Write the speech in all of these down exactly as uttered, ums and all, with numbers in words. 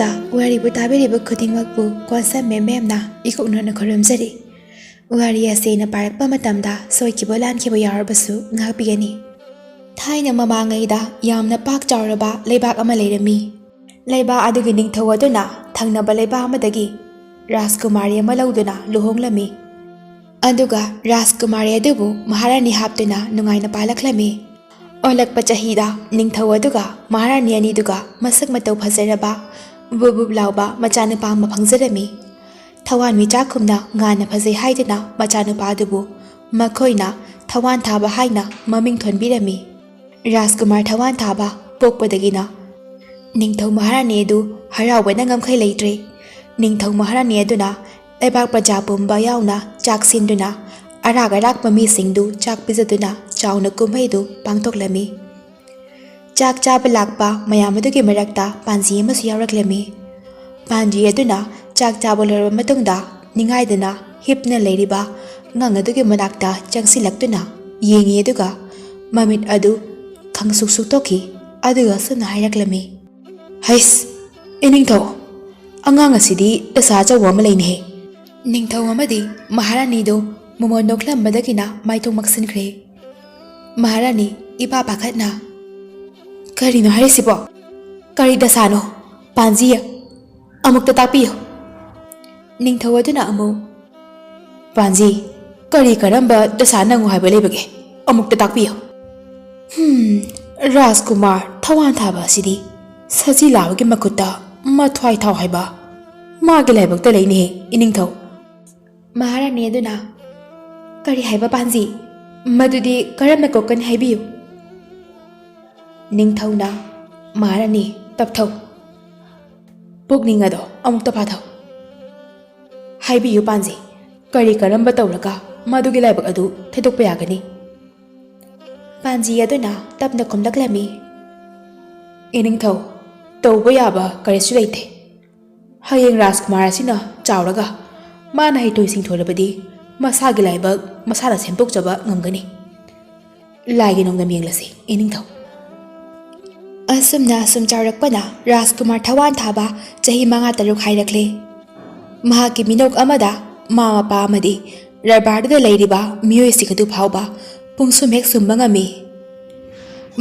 ꯗ ꯋꯥꯔꯤꯕꯨ ꯇꯥꯕꯤꯔꯤꯕ ꯈꯨꯗꯤꯡꯃꯛꯄꯨ ꯀꯣꯟꯁꯝ ꯃꯦꯝ ꯃꯦꯝꯅ ꯏꯀꯣꯛꯅꯅ ꯈꯨꯔꯨꯝꯖꯔꯤ꯫ ꯋꯥꯔꯤ ꯑꯁꯤ ꯑꯩꯅ ꯄꯥꯔꯛꯄ ꯃꯇꯝꯗ ꯁꯣꯏꯈꯤꯕ ꯂꯥꯟꯈꯤꯕ ꯌꯥꯎꯔꯕꯁꯨ ꯉꯥꯛꯄꯤꯒꯅꯤ꯫ ꯊꯥꯏꯅ ꯃꯃꯥꯡꯉꯩꯗ ꯌꯥꯝꯅ ꯄꯥꯛ ꯆꯥꯎꯔꯕ ꯂꯩꯕꯥꯛ ꯑꯃ ꯂꯩꯔꯝꯃꯤ꯫ ꯂꯩꯕꯥꯛ ꯑꯗꯨꯒꯤ ꯅꯤꯡꯊꯧ ꯑꯗꯨꯅ ꯊꯪꯅꯕ ꯂꯩꯕꯥꯛ ꯑꯃꯗꯒꯤ ꯔꯥꯖꯀꯨꯃꯥꯔꯤ ꯑꯃ ꯂꯧꯗꯨꯅ ꯂꯨꯍꯣꯡꯂꯝꯃꯤ꯫ ꯑꯗꯨꯒ ꯔꯥꯖꯀꯨꯃꯥꯔꯤ ꯑꯗꯨꯕꯨ ꯃꯍꯥꯔꯥꯅꯤ ꯍꯥꯞꯇꯨꯅ ꯅꯨꯡꯉꯥꯏꯅ ꯄꯥꯜꯂꯛꯂꯝꯃꯤ꯫ ꯑꯣꯜꯂꯛꯄ ꯆꯍꯤꯗ ꯅꯤꯡꯊꯧ ꯑꯗꯨꯒ ꯃꯍꯥꯔꯥꯅꯤ ꯑꯅꯤꯗꯨꯒ ꯃꯁꯛ ꯃꯇꯧ ꯐꯖꯔꯕ, ꯕꯨꯞ ꯕꯨꯞ ꯂꯥꯎꯕ ꯃꯆꯥꯅꯨꯄꯥ ꯑꯃ ꯐꯪꯖꯔꯝꯃꯤ꯫ ꯊꯋꯥꯟꯃꯤꯆꯥꯛ ꯀꯨꯝꯅ ꯉꯥꯟꯅ ꯐꯖꯩ ꯍꯥꯏꯗꯨꯅ ꯃꯆꯥꯅꯨꯄꯥ ꯑꯗꯨꯕꯨ ꯃꯈꯣꯏꯅ ꯊꯋꯥꯟ ꯊꯥꯕ ꯍꯥꯏꯅ ꯃꯃꯤꯡ ꯊꯣꯟꯕꯤꯔꯝꯃꯤ꯫ ꯔꯥꯖꯀꯨꯃꯥꯔ ꯊꯋꯥꯟ ꯊꯥꯕ ꯄꯣꯛꯄꯗꯒꯤꯅ ꯅꯤꯡꯊꯧ ꯃꯍꯥꯔꯥꯅꯤ ꯑꯗꯨ ꯍꯔꯥꯎꯕꯅ ꯉꯝꯈꯩ ꯂꯩꯇ꯭ꯔꯦ꯫ ꯅꯤꯡꯊꯧ ꯃꯍꯥꯔꯥꯅꯤ ꯑꯗꯨꯅ ꯂꯩꯕꯥꯛ ꯄ꯭ꯔꯖꯥ ꯄꯨꯝꯕ ꯌꯥꯎꯅ ꯆꯥꯛ ꯁꯤꯟꯗꯨꯅ ꯑꯔꯥꯛ ꯑꯔꯥꯛꯄ ꯃꯤꯁꯤꯡꯗꯨ ꯆꯥꯛ ꯄꯤꯖꯗꯨꯅ ꯆꯥꯎꯅ ꯀꯨꯝꯍꯩꯗꯨ ꯄꯥꯡꯊꯣꯛꯂꯝꯃꯤ꯫ ꯆꯥꯛ ꯆꯥꯕ ꯂꯥꯛꯄ ꯃꯌꯥꯝ ꯑꯗꯨꯒꯤ ꯃꯔꯛꯇ ꯄꯥꯟꯖꯤ ꯑꯃꯁꯨ ꯌꯥꯎꯔꯛꯂꯝꯃꯤ꯫ ꯄꯥꯟꯖꯤ ꯑꯗꯨꯅ ꯆꯥꯛ ꯆꯥꯕ ꯂꯣꯏꯔꯕ ꯃꯇꯨꯡꯗ ꯅꯤꯡꯉꯥꯏꯗꯅ ꯍꯤꯞꯅ ꯂꯩꯔꯤꯕ ꯑꯉꯥꯡ ꯑꯗꯨꯒꯤ ꯃꯅꯥꯛꯇ ꯆꯪꯁꯤꯜꯂꯛꯇꯨꯅ ꯌꯦꯡꯉꯤ, ꯑꯗꯨꯒ ꯃꯃꯤꯠ ꯑꯗꯨ ꯈꯪꯁꯨꯛ ꯁꯨꯛꯇꯣꯛꯈꯤ꯫ ꯑꯗꯨꯒ ꯁꯨꯝꯅ ꯍꯥꯏꯔꯛꯂꯝꯃꯤ, "ꯍꯩꯁ, ꯏꯅꯤꯡꯊꯧ, ꯑꯉꯥꯡ ꯑꯁꯤꯗꯤ ꯗꯁꯥ ꯑꯆꯧꯕ ꯑꯃ ꯂꯩꯅꯦꯍꯦ!" ꯅꯤꯡꯊꯧ ꯑꯃꯗꯤ ꯃꯍꯥꯔꯥꯅꯤꯗꯨ ꯃꯃꯣꯟ ꯅꯣꯛꯂꯝꯕꯗꯒꯤꯅ ꯃꯥꯏꯊꯣꯡ ꯃꯛꯁꯤꯟꯈ꯭ꯔꯦ꯫ ꯃꯍꯥꯔꯥꯅꯤ ꯏꯄꯥ ꯄꯥꯈꯠꯅ, "ꯀꯔꯤꯅꯣ ꯍꯥꯏꯔꯤꯁꯤꯕꯣ? ꯀꯔꯤ ꯗꯁꯥꯅꯣ? ꯄꯥꯟꯖꯤ, ꯑꯃꯨꯛꯇ ꯇꯥꯛꯄꯤꯌꯨ꯫" ꯅꯤꯡꯊꯧ ꯑꯗꯨꯅ ꯑꯃꯨꯛ, "ꯄꯥꯟꯖꯤ, ꯀꯔꯤ ꯀꯔꯝꯕ ꯗꯁꯥ ꯅꯪꯉꯨ ꯍꯥꯏꯕ ꯂꯩꯕꯒꯦ? ꯑꯃꯨꯛꯇ ꯇꯥꯛꯄꯤꯌꯨ꯫" "ꯍꯨꯝ, ꯔꯥꯖꯀꯨꯃꯥꯔ ꯊꯋꯥꯟ ꯊꯥꯕ ꯑꯁꯤꯗꯤ ꯁꯖꯤ ꯂꯥꯕꯒꯤ ꯃꯈꯨꯠꯇ ꯃꯊ꯭ꯋꯥꯏ ꯊꯥꯎ ꯍꯥꯏꯕ ꯃꯥꯒꯤ ꯂꯥꯏꯕꯛꯇ ꯂꯩꯅꯦꯍꯦ, ꯏꯅꯤꯡꯊꯧ꯫" ꯃꯍꯥꯔꯥꯅꯤ ꯑꯗꯨꯅ, "ꯀꯔꯤ ꯍꯥꯏꯕ ꯄꯥꯟꯖꯤ? ꯃꯗꯨꯗꯤ ꯀꯔꯝꯅ ꯀꯣꯛꯀꯅꯤ ꯍꯥꯏꯕꯤꯌꯨ?" ꯅꯤꯡꯊꯧꯅ, "ꯃꯍꯥꯔꯥꯅꯤ, ꯇꯞꯊꯧ꯫ ꯄꯨꯛꯅꯤꯡ ꯑꯗꯣ ꯑꯃꯨꯛꯇ ꯐꯥꯊꯧ꯫ ꯍꯥꯏꯕꯤꯌꯨ ꯄꯥꯟꯖꯤ, ꯀꯔꯤ ꯀꯔꯝꯕ ꯇꯧꯔꯒ ꯃꯗꯨꯒꯤ ꯂꯥꯏꯕꯛ ꯑꯗꯨ ꯊꯦꯠꯇꯣꯛꯄ ꯌꯥꯒꯅꯤ?" ꯄꯥꯟꯖꯤ ꯑꯗꯨꯅ ꯇꯞꯅ ꯈꯨꯝꯂꯛꯂꯝꯃꯤ, "ꯏꯅꯤꯡꯊꯧ, ꯇꯧꯕ ꯌꯥꯕ ꯀꯔꯤꯁꯨ ꯂꯩꯇꯦ꯫ ꯍꯌꯦꯡ ꯔꯥꯖꯀꯨꯃꯥꯔ ꯑꯁꯤꯅ ꯆꯥꯎꯔꯒ ꯃꯥꯅ ꯍꯩꯊꯣꯏ ꯁꯤꯡꯊꯣꯏꯔꯕꯗꯤ ꯃꯁꯥꯒꯤ ꯂꯥꯏꯕꯛ ꯃꯁꯥꯅ ꯁꯦꯝꯗꯣꯛꯆꯕ ꯉꯝꯒꯅꯤ꯫ ꯂꯥꯏꯒꯤ ꯅꯣꯡꯗꯝ ꯌꯦꯡꯂꯁꯤ, ꯏꯅꯤꯡꯊꯧ꯫" ꯑꯁꯨꯝꯅ ꯑꯁꯨꯝ ꯆꯥꯎꯔꯛꯄꯅ ꯔꯥꯖꯀꯨꯃꯥꯔ ꯊꯋꯥꯟ ꯊꯥꯕ ꯆꯍꯤ ꯃꯉꯥ ꯇꯔꯨꯛ ꯍꯥꯏꯔꯛꯂꯦ꯫ ꯃꯍꯥꯛꯀꯤ ꯃꯤꯅꯣꯛ ꯑꯃꯗ ꯃꯃꯥ ꯃꯄꯥ ꯑꯃꯗꯤ ꯗꯔꯕꯥꯔꯗꯨꯗ ꯂꯩꯔꯤꯕ ꯃꯤꯑꯣꯏꯁꯤꯡ ꯑꯗꯨ ꯐꯥꯎꯕ ꯄꯨꯡꯁꯨꯝ ꯍꯦꯛ ꯁꯨꯝꯕ ꯉꯝꯃꯤ꯫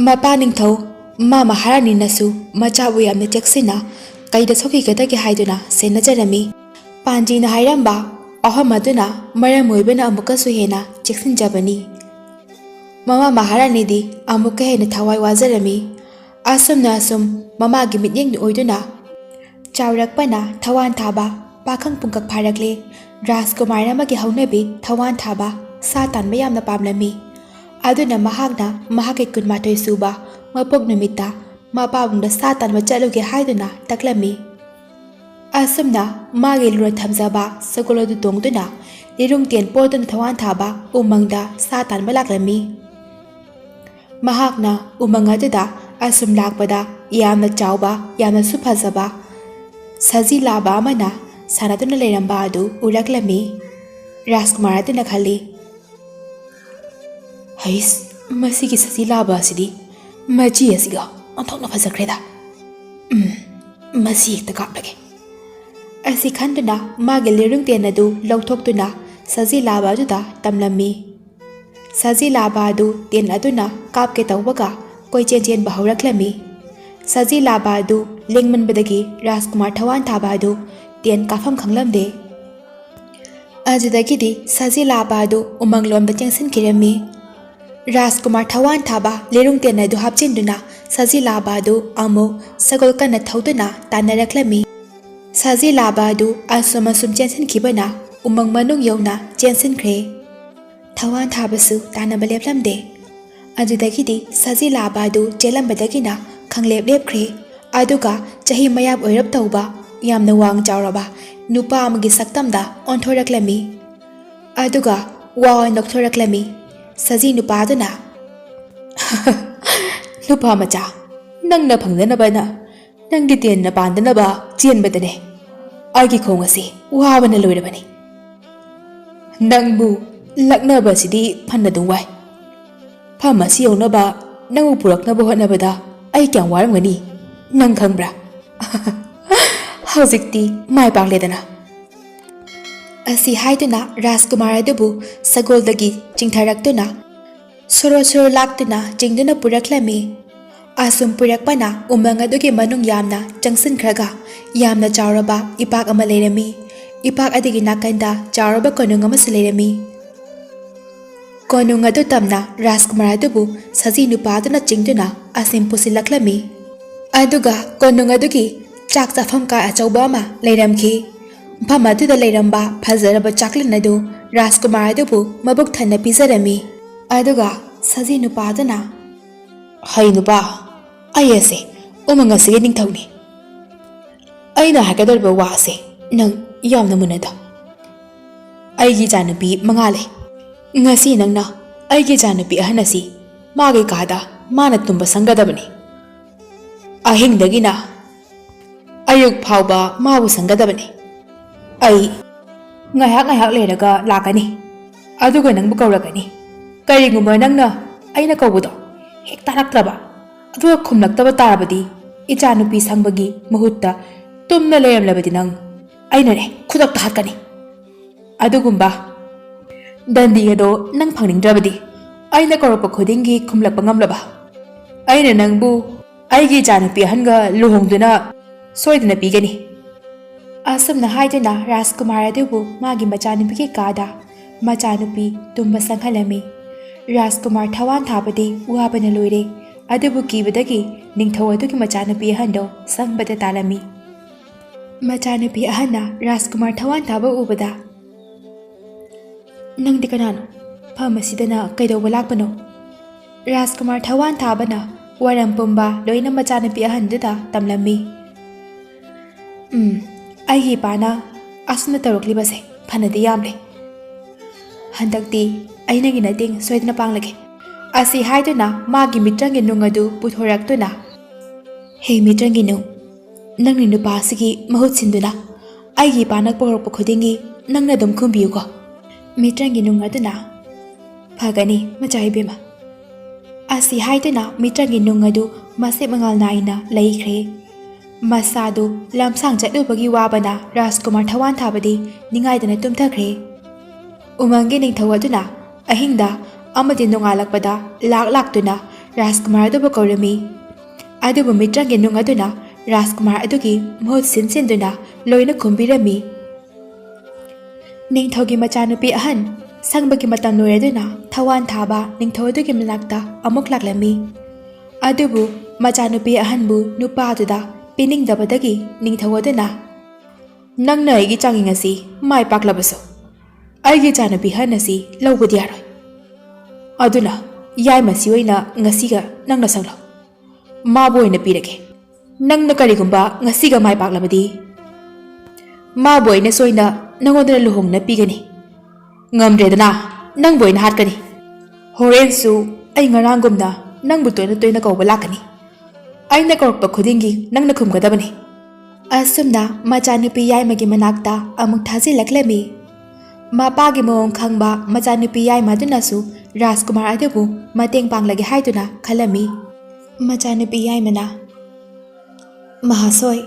ꯃꯄꯥ ꯅꯤꯡꯊꯧ, ꯃꯃꯥ ꯃꯍꯥꯔꯥꯅꯤꯅꯁꯨ ꯃꯆꯥꯕꯨ ꯌꯥꯝꯅ ꯆꯦꯛꯁꯤꯟꯅ ꯀꯩꯗ ꯁꯣꯛꯈꯤꯒꯗꯒꯦ ꯍꯥꯏꯗꯨꯅ ꯁꯦꯟꯅꯖꯔꯝꯃꯤ꯫ ꯄꯥꯟꯖꯤꯅ ꯍꯥꯏꯔꯝꯕ ꯑꯍꯨꯝ ꯑꯗꯨꯅ ꯃꯔꯝ ꯑꯣꯏꯕꯅ ꯑꯃꯨꯛꯀꯁꯨ ꯍꯦꯟꯅ ꯆꯦꯛꯁꯤꯟꯖꯕꯅꯤ꯫ ꯃꯃꯥ ꯃꯍꯥꯔꯥꯅꯤꯗꯤ ꯑꯃꯨꯛꯀ ꯍꯦꯟꯅ ꯊꯋꯥꯏ ꯋꯥꯖꯔꯝꯃꯤ꯫ ꯑꯁꯨꯝꯅ ꯑꯁꯨꯝ ꯃꯃꯥꯒꯤ ꯃꯤꯠꯌꯦꯡ ꯑꯣꯏꯗꯨꯅ ꯆꯥꯎꯔꯛꯄꯅ ꯊꯋꯥꯟ ꯊꯥꯕ ꯄꯥꯈꯪ ꯄꯨꯡꯀꯛ ꯐꯥꯔꯛꯂꯦ꯫ ꯔꯥꯖꯀꯨꯃꯥꯔ ꯑꯃꯒꯤ ꯍꯧꯅꯕꯤ ꯊꯋꯥꯟ ꯊꯥꯕ ꯁꯥ ꯇꯥꯟꯕ ꯌꯥꯝꯅ ꯄꯥꯝꯂꯝꯃꯤ꯫ ꯑꯗꯨꯅ ꯃꯍꯥꯛꯅ ꯃꯍꯥꯛꯀꯤ ꯀꯨꯟꯃꯥꯊꯣꯏ ꯁꯨꯕ ꯃꯄꯣꯛ ꯅꯨꯃꯤꯠꯇ ꯃꯄꯥꯕꯨꯡꯗ ꯁꯥ ꯇꯥꯟꯕ ꯆꯠꯂꯨꯒꯦ ꯍꯥꯏꯗꯨꯅ ꯇꯛꯂꯝꯃꯤ꯫ ꯑꯁꯨꯝꯅ ꯃꯥꯒꯤ ꯂꯨꯅ ꯊꯝꯖꯕ ꯁꯒꯣꯜ ꯑꯗꯨ ꯇꯣꯡꯗꯨꯅ ꯂꯤꯔꯨꯡ ꯇꯦꯟ ꯄꯣꯠꯇꯨꯅ ꯊꯋꯥꯟ ꯊꯥꯕ ꯎꯃꯪꯗ ꯁꯥ ꯇꯥꯟꯕ ꯂꯥꯛꯂꯝꯃꯤ꯫ ꯃꯍꯥꯛꯅ ꯎꯃꯪ ꯑꯗꯨꯗ ꯑꯁꯨꯝ ꯂꯥꯛꯄꯗ ꯌꯥꯝꯅ ꯆꯥꯎꯕ, ꯌꯥꯝꯅꯁꯨ ꯐꯖꯕ ꯁꯖꯤ ꯂꯥꯕ ꯑꯃꯅ ꯁꯥꯟꯅꯗꯨꯅ ꯂꯩꯔꯝꯕ ꯑꯗꯨ ꯎꯔꯛꯂꯝꯃꯤ꯫ ꯔꯥꯖꯀꯨꯃꯥꯔ ꯑꯗꯨꯅ ꯈꯜꯂꯤ, "ꯍꯩꯁ, ꯃꯁꯤꯒꯤ ꯁꯖꯤ ꯂꯥꯕ ꯑꯁꯤꯗꯤ ꯃꯆꯤ ꯑꯁꯤꯒ ꯑꯣꯟꯊꯣꯛꯅ ꯐꯖꯈ꯭ꯔꯦꯗ꯫ ꯎꯝ, ꯃꯁꯤ ꯍꯦꯛꯇ ꯀꯥꯞꯂꯒꯦ" ꯑꯁꯤ ꯈꯟꯗꯨꯅ ꯃꯥꯒꯤ ꯂꯤꯔꯨꯡ ꯇꯦꯟ ꯑꯗꯨ ꯂꯧꯊꯣꯛꯇꯨꯅ ꯁꯖꯤ ꯂꯥꯕ ꯑꯗꯨꯗ ꯇꯝꯂꯝꯃꯤ꯫ ꯁꯖꯤ ꯂꯥꯕ ꯑꯗꯨ ꯇꯦꯟ ꯑꯗꯨꯅ ꯀꯥꯞꯀꯦ ꯇꯧꯕꯒ ꯀꯣꯏꯆꯦꯟ ꯆꯦꯟꯕ ꯍꯧꯔꯛꯂꯝꯃꯤ꯫ ꯁꯖꯤ ꯂꯥꯕ ꯑꯗꯨ ꯂꯦꯡꯃꯟꯕꯗꯒꯤ ꯔꯥꯖꯀꯨꯃꯥꯔ ꯊꯋꯥꯟ ꯊꯥꯕ ꯑꯗꯨ ꯇꯦꯟ ꯀꯥꯞꯐꯝ ꯈꯪꯂꯝꯗꯦ꯫ ꯑꯗꯨꯗꯒꯤꯗꯤ ꯁꯖꯤ ꯂꯥꯕ ꯑꯗꯨ ꯎꯃꯪꯂꯣꯝꯗ ꯆꯦꯟꯁꯤꯟꯈꯤꯔꯝꯃꯤ꯫ ꯔꯥꯖꯀꯨꯃꯥꯔ ꯊꯋꯥꯟ ꯊꯥꯕ ꯂꯤꯔꯨꯡ ꯇꯦꯟ ꯑꯗꯨ ꯍꯥꯞꯆꯤꯟꯗꯨꯅ ꯁꯖꯤ ꯂꯥꯕ ꯑꯗꯨ ꯑꯃꯨꯛ ꯁꯒꯣꯜ ꯀꯟꯅ ꯊꯧꯗꯨꯅ ꯇꯥꯟꯅꯔꯛꯂꯝꯃꯤ꯫ ꯁꯖꯤ ꯂꯥꯕ ꯑꯗꯨ ꯑꯁꯨꯝ ꯑꯁꯨꯝ ꯆꯦꯟꯁꯤꯟꯈꯤꯕꯅ ꯎꯃꯪ ꯃꯅꯨꯡ ꯌꯧꯅ ꯆꯦꯟꯁꯤꯟꯈ꯭ꯔꯦ꯫ ꯊꯋꯥꯟ ꯊꯥꯕꯁꯨ ꯇꯥꯟꯅꯕ ꯂꯦꯞꯂꯝꯗꯦ꯫ ꯑꯗꯨꯗꯒꯤꯗꯤ ꯁꯖꯤ ꯂꯥꯕ ꯑꯗꯨ ꯆꯦꯜꯂꯝꯕꯗꯒꯤꯅ ꯈꯪꯂꯦꯞ ꯂꯦꯞꯈ꯭ꯔꯦ꯫ ꯑꯗꯨꯒ ꯆꯍꯤ ꯃꯌꯥꯞ ꯑꯣꯏꯔꯞ ꯇꯧꯕ, ꯌꯥꯝꯅ ꯋꯥꯡ ꯆꯥꯎꯔꯕ ꯅꯨꯄꯥ ꯑꯃꯒꯤ ꯁꯛꯇꯝꯗ ꯑꯣꯟꯊꯣꯔꯛꯂꯝꯃꯤ꯫ ꯑꯗꯨꯒ ꯋꯥ ꯑꯣꯏꯅ ꯅꯣꯛꯊꯣꯔꯛꯂꯝꯃꯤ꯫ ꯁꯖꯤ ꯅꯨꯄꯥꯗꯨꯅ, "ꯅꯨꯄꯥ ꯃꯆꯥ, ꯅꯪꯅ ꯐꯪꯗꯅꯕꯅ ꯅꯪꯒꯤ ꯇꯦꯟꯅ ꯄꯥꯟꯗꯅꯕ ꯆꯦꯟꯕꯗꯅꯦ ꯑꯩꯒꯤ ꯈꯣꯡ ꯑꯁꯤ ꯋꯥꯕꯅ ꯂꯣꯏꯔꯕꯅꯤ꯫ ꯅꯪꯕꯨ ꯂꯛꯅꯕꯁꯤꯗꯤ ꯐꯅꯗꯨꯝ ꯋꯥꯏ꯫ ꯐꯝ ꯑꯁꯤ ꯌꯧꯅꯕ ꯅꯪꯕꯨ ꯄꯨꯔꯛꯅꯕ ꯍꯣꯠꯅꯕꯗ ꯑꯩ ꯀꯌꯥꯝ ꯋꯥꯔꯝꯒꯅꯤ ꯅꯪ ꯈꯪꯕ꯭ꯔꯥ? ꯍꯧꯖꯤꯛꯇꯤ ꯃꯥꯏ ꯄꯥꯛꯂꯦꯗꯅ꯫ ꯑꯁꯤ ꯍꯥꯏꯗꯨꯅ ꯔꯥꯖꯀꯨꯃꯥꯔ ꯑꯗꯨꯕꯨ ꯁꯒꯣꯜꯗꯒꯤ ꯆꯤꯡꯊꯔꯛꯇꯨꯅ ꯁꯣꯔꯣ ꯁꯣꯔꯣ ꯂꯥꯛꯇꯨꯅ ꯆꯤꯡꯗꯨꯅ ꯄꯨꯔꯛꯂꯝꯃꯤ꯫ ꯑꯁꯨꯝ ꯄꯨꯔꯛꯄꯅ ꯎꯃꯪ ꯑꯗꯨꯒꯤ ꯃꯅꯨꯡ ꯌꯥꯝꯅ ꯆꯪꯁꯤꯟꯈ꯭ꯔꯒ ꯌꯥꯝꯅ ꯆꯥꯎꯔꯕ ꯏꯄꯥꯛ ꯑꯃ ꯂꯩꯔꯝꯃꯤ꯫ ꯏꯄꯥꯛ ꯑꯗꯨꯒꯤ ꯅꯥꯀꯟꯗ ꯆꯥꯎꯔꯕ ꯀꯣꯅꯨꯡ ꯑꯃꯁꯨ ꯂꯩꯔꯝꯃꯤ꯫ ꯀꯣꯅꯨꯡ ꯑꯗꯨ ꯇꯝꯅ ꯔꯥꯖꯀꯨꯃꯥꯔ ꯑꯗꯨꯕꯨ ꯁꯖꯤ ꯅꯨꯄꯥ ꯑꯗꯨꯅ ꯆꯤꯡꯗꯨꯅ ꯑꯁꯤꯝ ꯄꯨꯁꯤꯜꯂꯛꯂꯝꯃꯤ꯫ ꯑꯗꯨꯒ ꯀꯣꯅꯨꯡ ꯑꯗꯨꯒꯤ ꯆꯥꯛ ꯆꯥꯐꯝ ꯀꯥ ꯑꯆꯧꯕ ꯑꯃ ꯂꯩꯔꯝꯈꯤ꯫ ꯃꯐꯝ ꯑꯗꯨꯗ ꯂꯩꯔꯝꯕ ꯐꯖꯔꯕ ꯆꯥꯛꯂꯦꯟ ꯑꯗꯨ ꯔꯥꯖꯀꯨꯃꯥꯔ ꯑꯗꯨꯕꯨ ꯃꯕꯨꯛ ꯊꯟꯅ ꯄꯤꯖꯔꯝꯃꯤ꯫ ꯑꯗꯨꯒ ꯁꯖꯤ ꯅꯨꯄꯥ ꯑꯗꯨꯅ, "ꯍꯩ ꯅꯨꯄꯥ, ꯑꯩ ꯑꯁꯦ ꯎꯃꯪ ꯑꯁꯤꯒꯤ ꯅꯤꯡꯊꯧꯅꯤ꯫ ꯑꯩꯅ ꯍꯥꯏꯒꯗꯧꯔꯤꯕ ꯋꯥ ꯑꯁꯦ ꯅꯪ ꯌꯥꯝꯅ ꯃꯨꯟꯅ ꯇꯥꯎ꯫ ꯑꯩꯒꯤ ꯏꯆꯥꯅꯨꯄꯤ ꯃꯉꯥ ꯂꯩ꯫ ꯉꯁꯤ ꯅꯪꯅ ꯑꯩꯒꯤ ꯏꯆꯥꯅꯨꯄꯤ ꯑꯍꯟ ꯑꯁꯤ ꯃꯥꯒꯤ ꯀꯥꯗ ꯃꯥꯅ ꯇꯨꯝꯕ ꯁꯪꯒꯗꯕꯅꯤ꯫ ꯑꯍꯤꯡꯗꯒꯤꯅ ꯑꯌꯨꯛ ꯐꯥꯎꯕ ꯃꯥꯕꯨ ꯁꯪꯒꯗꯕꯅꯤ꯫ ꯑꯩ ꯉꯥꯏꯍꯥꯛ ꯉꯥꯏꯍꯥꯛ ꯂꯩꯔꯒ ꯂꯥꯛꯀꯅꯤ, ꯑꯗꯨꯒ ꯅꯪꯕꯨ ꯀꯧꯔꯛꯀꯅꯤ꯫ ꯀꯔꯤꯒꯨꯝꯕ ꯅꯪꯅ ꯑꯩꯅ ꯀꯧꯕꯗꯣ ꯍꯦꯛ ꯇꯥꯔꯛꯇ꯭ꯔꯕ, ꯑꯗꯨꯒ ꯈꯨꯝꯂꯛꯇꯕ ꯇꯥꯔꯕꯗꯤ, ꯏꯆꯥꯅꯨꯄꯤ ꯁꯪꯕꯒꯤ ꯃꯍꯨꯠꯇ ꯇꯨꯝꯅ ꯂꯩꯔꯝꯂꯕꯗꯤ ꯅꯪ, ꯑꯩꯅꯅꯦ ꯈꯨꯗꯛꯇ ꯍꯥꯠꯀꯅꯤ꯫ ꯑꯗꯨꯒꯨꯝꯕ ꯗꯟꯗꯤ ꯑꯗꯣ ꯅꯪ ꯐꯪꯅꯤꯡꯗ꯭ꯔꯕꯗꯤ, ꯑꯩꯅ ꯀꯧꯔꯛꯄ ꯈꯨꯗꯤꯡꯒꯤ ꯈꯨꯝꯂꯛꯄ ꯉꯝꯂꯕ, ꯑꯩꯅ ꯅꯪꯕꯨ ꯑꯩꯒꯤ ꯏꯆꯥꯅꯨꯄꯤ ꯑꯍꯟꯒ ꯂꯨꯍꯣꯡꯗꯨꯅ ꯁꯣꯏꯗꯅ ꯄꯤꯒꯅꯤ꯫" ꯑꯁꯨꯝꯅ ꯍꯥꯏꯗꯨꯅ ꯔꯥꯖꯀꯨꯃꯥꯔ ꯑꯗꯨꯕꯨ ꯃꯥꯒꯤ ꯃꯆꯥꯅꯨꯄꯤꯒꯤ ꯀꯥꯗ ꯃꯆꯥꯅꯨꯄꯤ ꯇꯨꯝꯕ ꯆꯪꯍꯜꯂꯝꯃꯤ꯫ ꯔꯥꯖꯀꯨꯃꯥꯔ ꯊꯋꯥꯟ ꯊꯥꯕꯗꯤ ꯋꯥꯕꯅ ꯂꯣꯏꯔꯦ, ꯑꯗꯨꯕꯨ ꯀꯤꯕꯗꯒꯤ ꯅꯤꯡꯊꯧ ꯑꯗꯨꯒꯤ ꯃꯆꯥꯅꯨꯄꯤ ꯑꯍꯟꯗꯣ ꯁꯪꯕꯗ ꯇꯥꯜꯂꯝꯃꯤ꯫ ꯃꯆꯥꯅꯨꯄꯤ ꯑꯍꯟꯅ ꯔꯥꯖꯀꯨꯃꯥꯔ ꯊꯋꯥꯟ ꯊꯥꯕ ꯎꯕꯗ, "ꯅꯪꯗꯤ ꯀꯅꯥꯅꯣ? ꯃꯐꯝ ꯑꯁꯤꯗꯅ ꯀꯩꯗꯧꯕ ꯂꯥꯛꯄꯅꯣ?" ꯔꯥꯖꯀꯨꯃꯥꯔ ꯊꯋꯥꯟ ꯊꯥꯕꯅ ꯋꯥꯔꯝ ꯄꯨꯝꯕ ꯂꯣꯏꯅ ꯃꯆꯥꯅꯨꯄꯤ ꯑꯍꯟꯗꯨꯗ ꯇꯝꯂꯝꯃꯤ꯫ "ꯎꯝ, ꯑꯩꯒꯤ ꯏꯄꯥꯅ ꯑꯁꯨꯝꯅ ꯇꯧꯔꯛꯂꯤꯕꯁꯦ ꯐꯅꯗꯤ ꯌꯥꯝꯂꯦ꯫ ꯍꯟꯗꯛꯇꯤ ꯑꯩ ꯅꯪꯒꯤ ꯃꯇꯦꯡ ꯁꯣꯏꯗꯅ ꯄꯥꯡꯂꯒꯦ꯫" ꯑꯁꯤ ꯍꯥꯏꯗꯨꯅ ꯃꯥꯒꯤ ꯃꯤꯇ꯭ꯔꯪꯒꯤ ꯅꯨꯡ ꯑꯗꯨ ꯄꯨꯊꯣꯔꯛꯇꯨꯅ, "ꯍꯦ ꯃꯤꯇ꯭ꯔꯪꯒꯤ ꯅꯨꯡ, ꯅꯪꯅ ꯅꯨꯄꯥ ꯑꯁꯤꯒꯤ ꯃꯍꯨꯠ ꯁꯤꯟꯗꯨꯅ ꯑꯩꯒꯤ ꯏꯄꯥꯅ ꯀꯧꯔꯛꯄ ꯈꯨꯗꯤꯡꯒꯤ ꯅꯪꯅ ꯑꯗꯨꯝ ꯈꯨꯝꯕꯤꯌꯨꯀꯣ꯫" ꯃꯤꯇ꯭ꯔꯪꯒꯤ ꯅꯨꯡ ꯑꯗꯨꯅ, "ꯐꯒꯅꯤ, ꯃꯆꯥ ꯏꯕꯦꯝꯃ꯫" ꯑꯁꯤ ꯍꯥꯏꯗꯨꯅ ꯃꯤꯇ꯭ꯔꯪꯒꯤ ꯅꯨꯡ ꯑꯗꯨ ꯃꯁꯦꯛ ꯃꯉꯥꯜ ꯅꯥꯏꯅ ꯂꯩꯈ꯭ꯔꯦ꯫ ꯃꯁꯥꯗꯨ ꯂꯝꯁꯥꯡ ꯆꯠꯂꯨꯕꯒꯤ ꯋꯥꯕꯅ ꯔꯥꯖꯀꯨꯃꯥꯔ ꯊꯋꯥꯟ ꯊꯥꯕꯗꯤ ꯅꯤꯡꯉꯥꯏꯗꯅ ꯇꯨꯝꯊꯈ꯭ꯔꯦ꯫ ꯎꯃꯪꯒꯤ ꯅꯤꯡꯊꯧ ꯑꯗꯨꯅ ꯑꯍꯤꯡꯗ ꯑꯃꯗꯤ ꯅꯣꯡꯉꯥꯜꯂꯛꯄꯗ ꯂꯥꯛ ꯂꯥꯛꯇꯨꯅ ꯔꯥꯖꯀꯨꯃꯥꯔ ꯑꯗꯨꯕꯨ ꯀꯧꯔꯝꯃꯤ꯫ ꯑꯗꯨꯕꯨ ꯃꯤꯇ꯭ꯔꯪꯒꯤ ꯅꯨꯡ ꯑꯗꯨꯅ ꯔꯥꯖꯀꯨꯃꯥꯔ ꯑꯗꯨꯒꯤ ꯃꯍꯨꯠ ꯁꯤꯟ ꯁꯤꯟꯗꯨꯅ ꯂꯣꯏꯅ ꯈꯨꯝꯕꯤꯔꯝꯃꯤ꯫ ꯅꯤꯡꯊꯧꯒꯤ ꯃꯆꯥꯅꯨꯄꯤ ꯑꯍꯟ ꯁꯪꯕꯒꯤ ꯃꯇꯝ ꯂꯣꯏꯔꯗꯨꯅ ꯊꯋꯥꯟ ꯊꯥꯕ ꯅꯤꯡꯊꯧ ꯑꯗꯨꯒꯤ ꯃꯅꯥꯛꯇ ꯑꯃꯨꯛ ꯂꯥꯛꯂꯝꯃꯤ꯫ ꯑꯗꯨꯕꯨ ꯃꯆꯥꯅꯨꯄꯤ ꯑꯍꯟꯕꯨ ꯅꯨꯄꯥꯗꯨꯗ ꯄꯤꯅꯤꯡꯗꯕꯗꯒꯤ ꯅꯤꯡꯊꯧ ꯑꯗꯨꯅ, "ꯅꯪꯅ ꯑꯩꯒꯤ ꯆꯥꯡꯌꯦꯡ ꯑꯁꯤ ꯃꯥꯏ ꯄꯥꯛꯂꯕꯁꯨ, ꯑꯩꯒꯤ ꯏꯆꯥꯅꯨꯄꯤ ꯑꯍꯟ ꯑꯁꯤ ꯂꯧꯕꯗꯤ ꯌꯥꯔꯣꯏ꯫ ꯑꯗꯨꯅ ꯌꯥꯏꯃꯁꯤ ꯑꯣꯏꯅ ꯉꯁꯤꯒ ꯅꯪꯅ ꯁꯪꯂꯣ꯫ ꯃꯥꯕꯨ ꯑꯣꯏꯅ ꯄꯤꯔꯒꯦ꯫ ꯅꯪꯅ ꯀꯔꯤꯒꯨꯝꯕ ꯉꯁꯤꯒ ꯃꯥꯏ ꯄꯥꯛꯂꯕꯗꯤ, ꯃꯥꯕꯨ ꯑꯩꯅ ꯁꯣꯏꯅ ꯅꯪꯉꯣꯟꯗ ꯂꯨꯍꯣꯡꯅ ꯄꯤꯒꯅꯤ꯫ ꯉꯝꯗ꯭ꯔꯦꯗꯅ, ꯅꯪꯕꯨ ꯑꯩꯅ ꯍꯥꯠꯀꯅꯤ꯫ ꯍꯣꯔꯦꯟꯁꯨ ꯑꯩ ꯉꯔꯥꯡꯒꯨꯝꯅ ꯅꯪꯕꯨ ꯇꯣꯏꯅ ꯇꯣꯏꯅ ꯀꯧꯕ ꯂꯥꯛꯀꯅꯤ꯫ ꯑꯩꯅ ꯀꯧꯔꯛꯄ ꯈꯨꯗꯤꯡꯒꯤ ꯅꯪꯅ ꯈꯨꯝꯒꯗꯕꯅꯤ꯫" ꯑꯁꯨꯝꯅ ꯃꯆꯥꯅꯨꯄꯤ ꯌꯥꯏꯃꯒꯤ ꯃꯅꯥꯛꯇ ꯑꯃꯨꯛ ꯊꯥꯖꯤꯜꯂꯛꯂꯝꯃꯤ꯫ ꯃꯄꯥꯒꯤ ꯃꯑꯣꯡ ꯈꯪꯕ ꯃꯆꯥꯅꯨꯄꯤ ꯌꯥꯏꯃ ꯑꯗꯨꯅꯁꯨ ꯔꯥꯖꯀꯨꯃꯥꯔ ꯑꯗꯨꯕꯨ ꯃꯇꯦꯡ ꯄꯥꯡꯂꯒꯦ ꯍꯥꯏꯗꯨꯅ ꯈꯜꯂꯝꯃꯤ꯫ ꯃꯆꯥꯅꯨꯄꯤ ꯌꯥꯏꯃꯅ, "ꯃꯍꯥꯁꯣꯏ,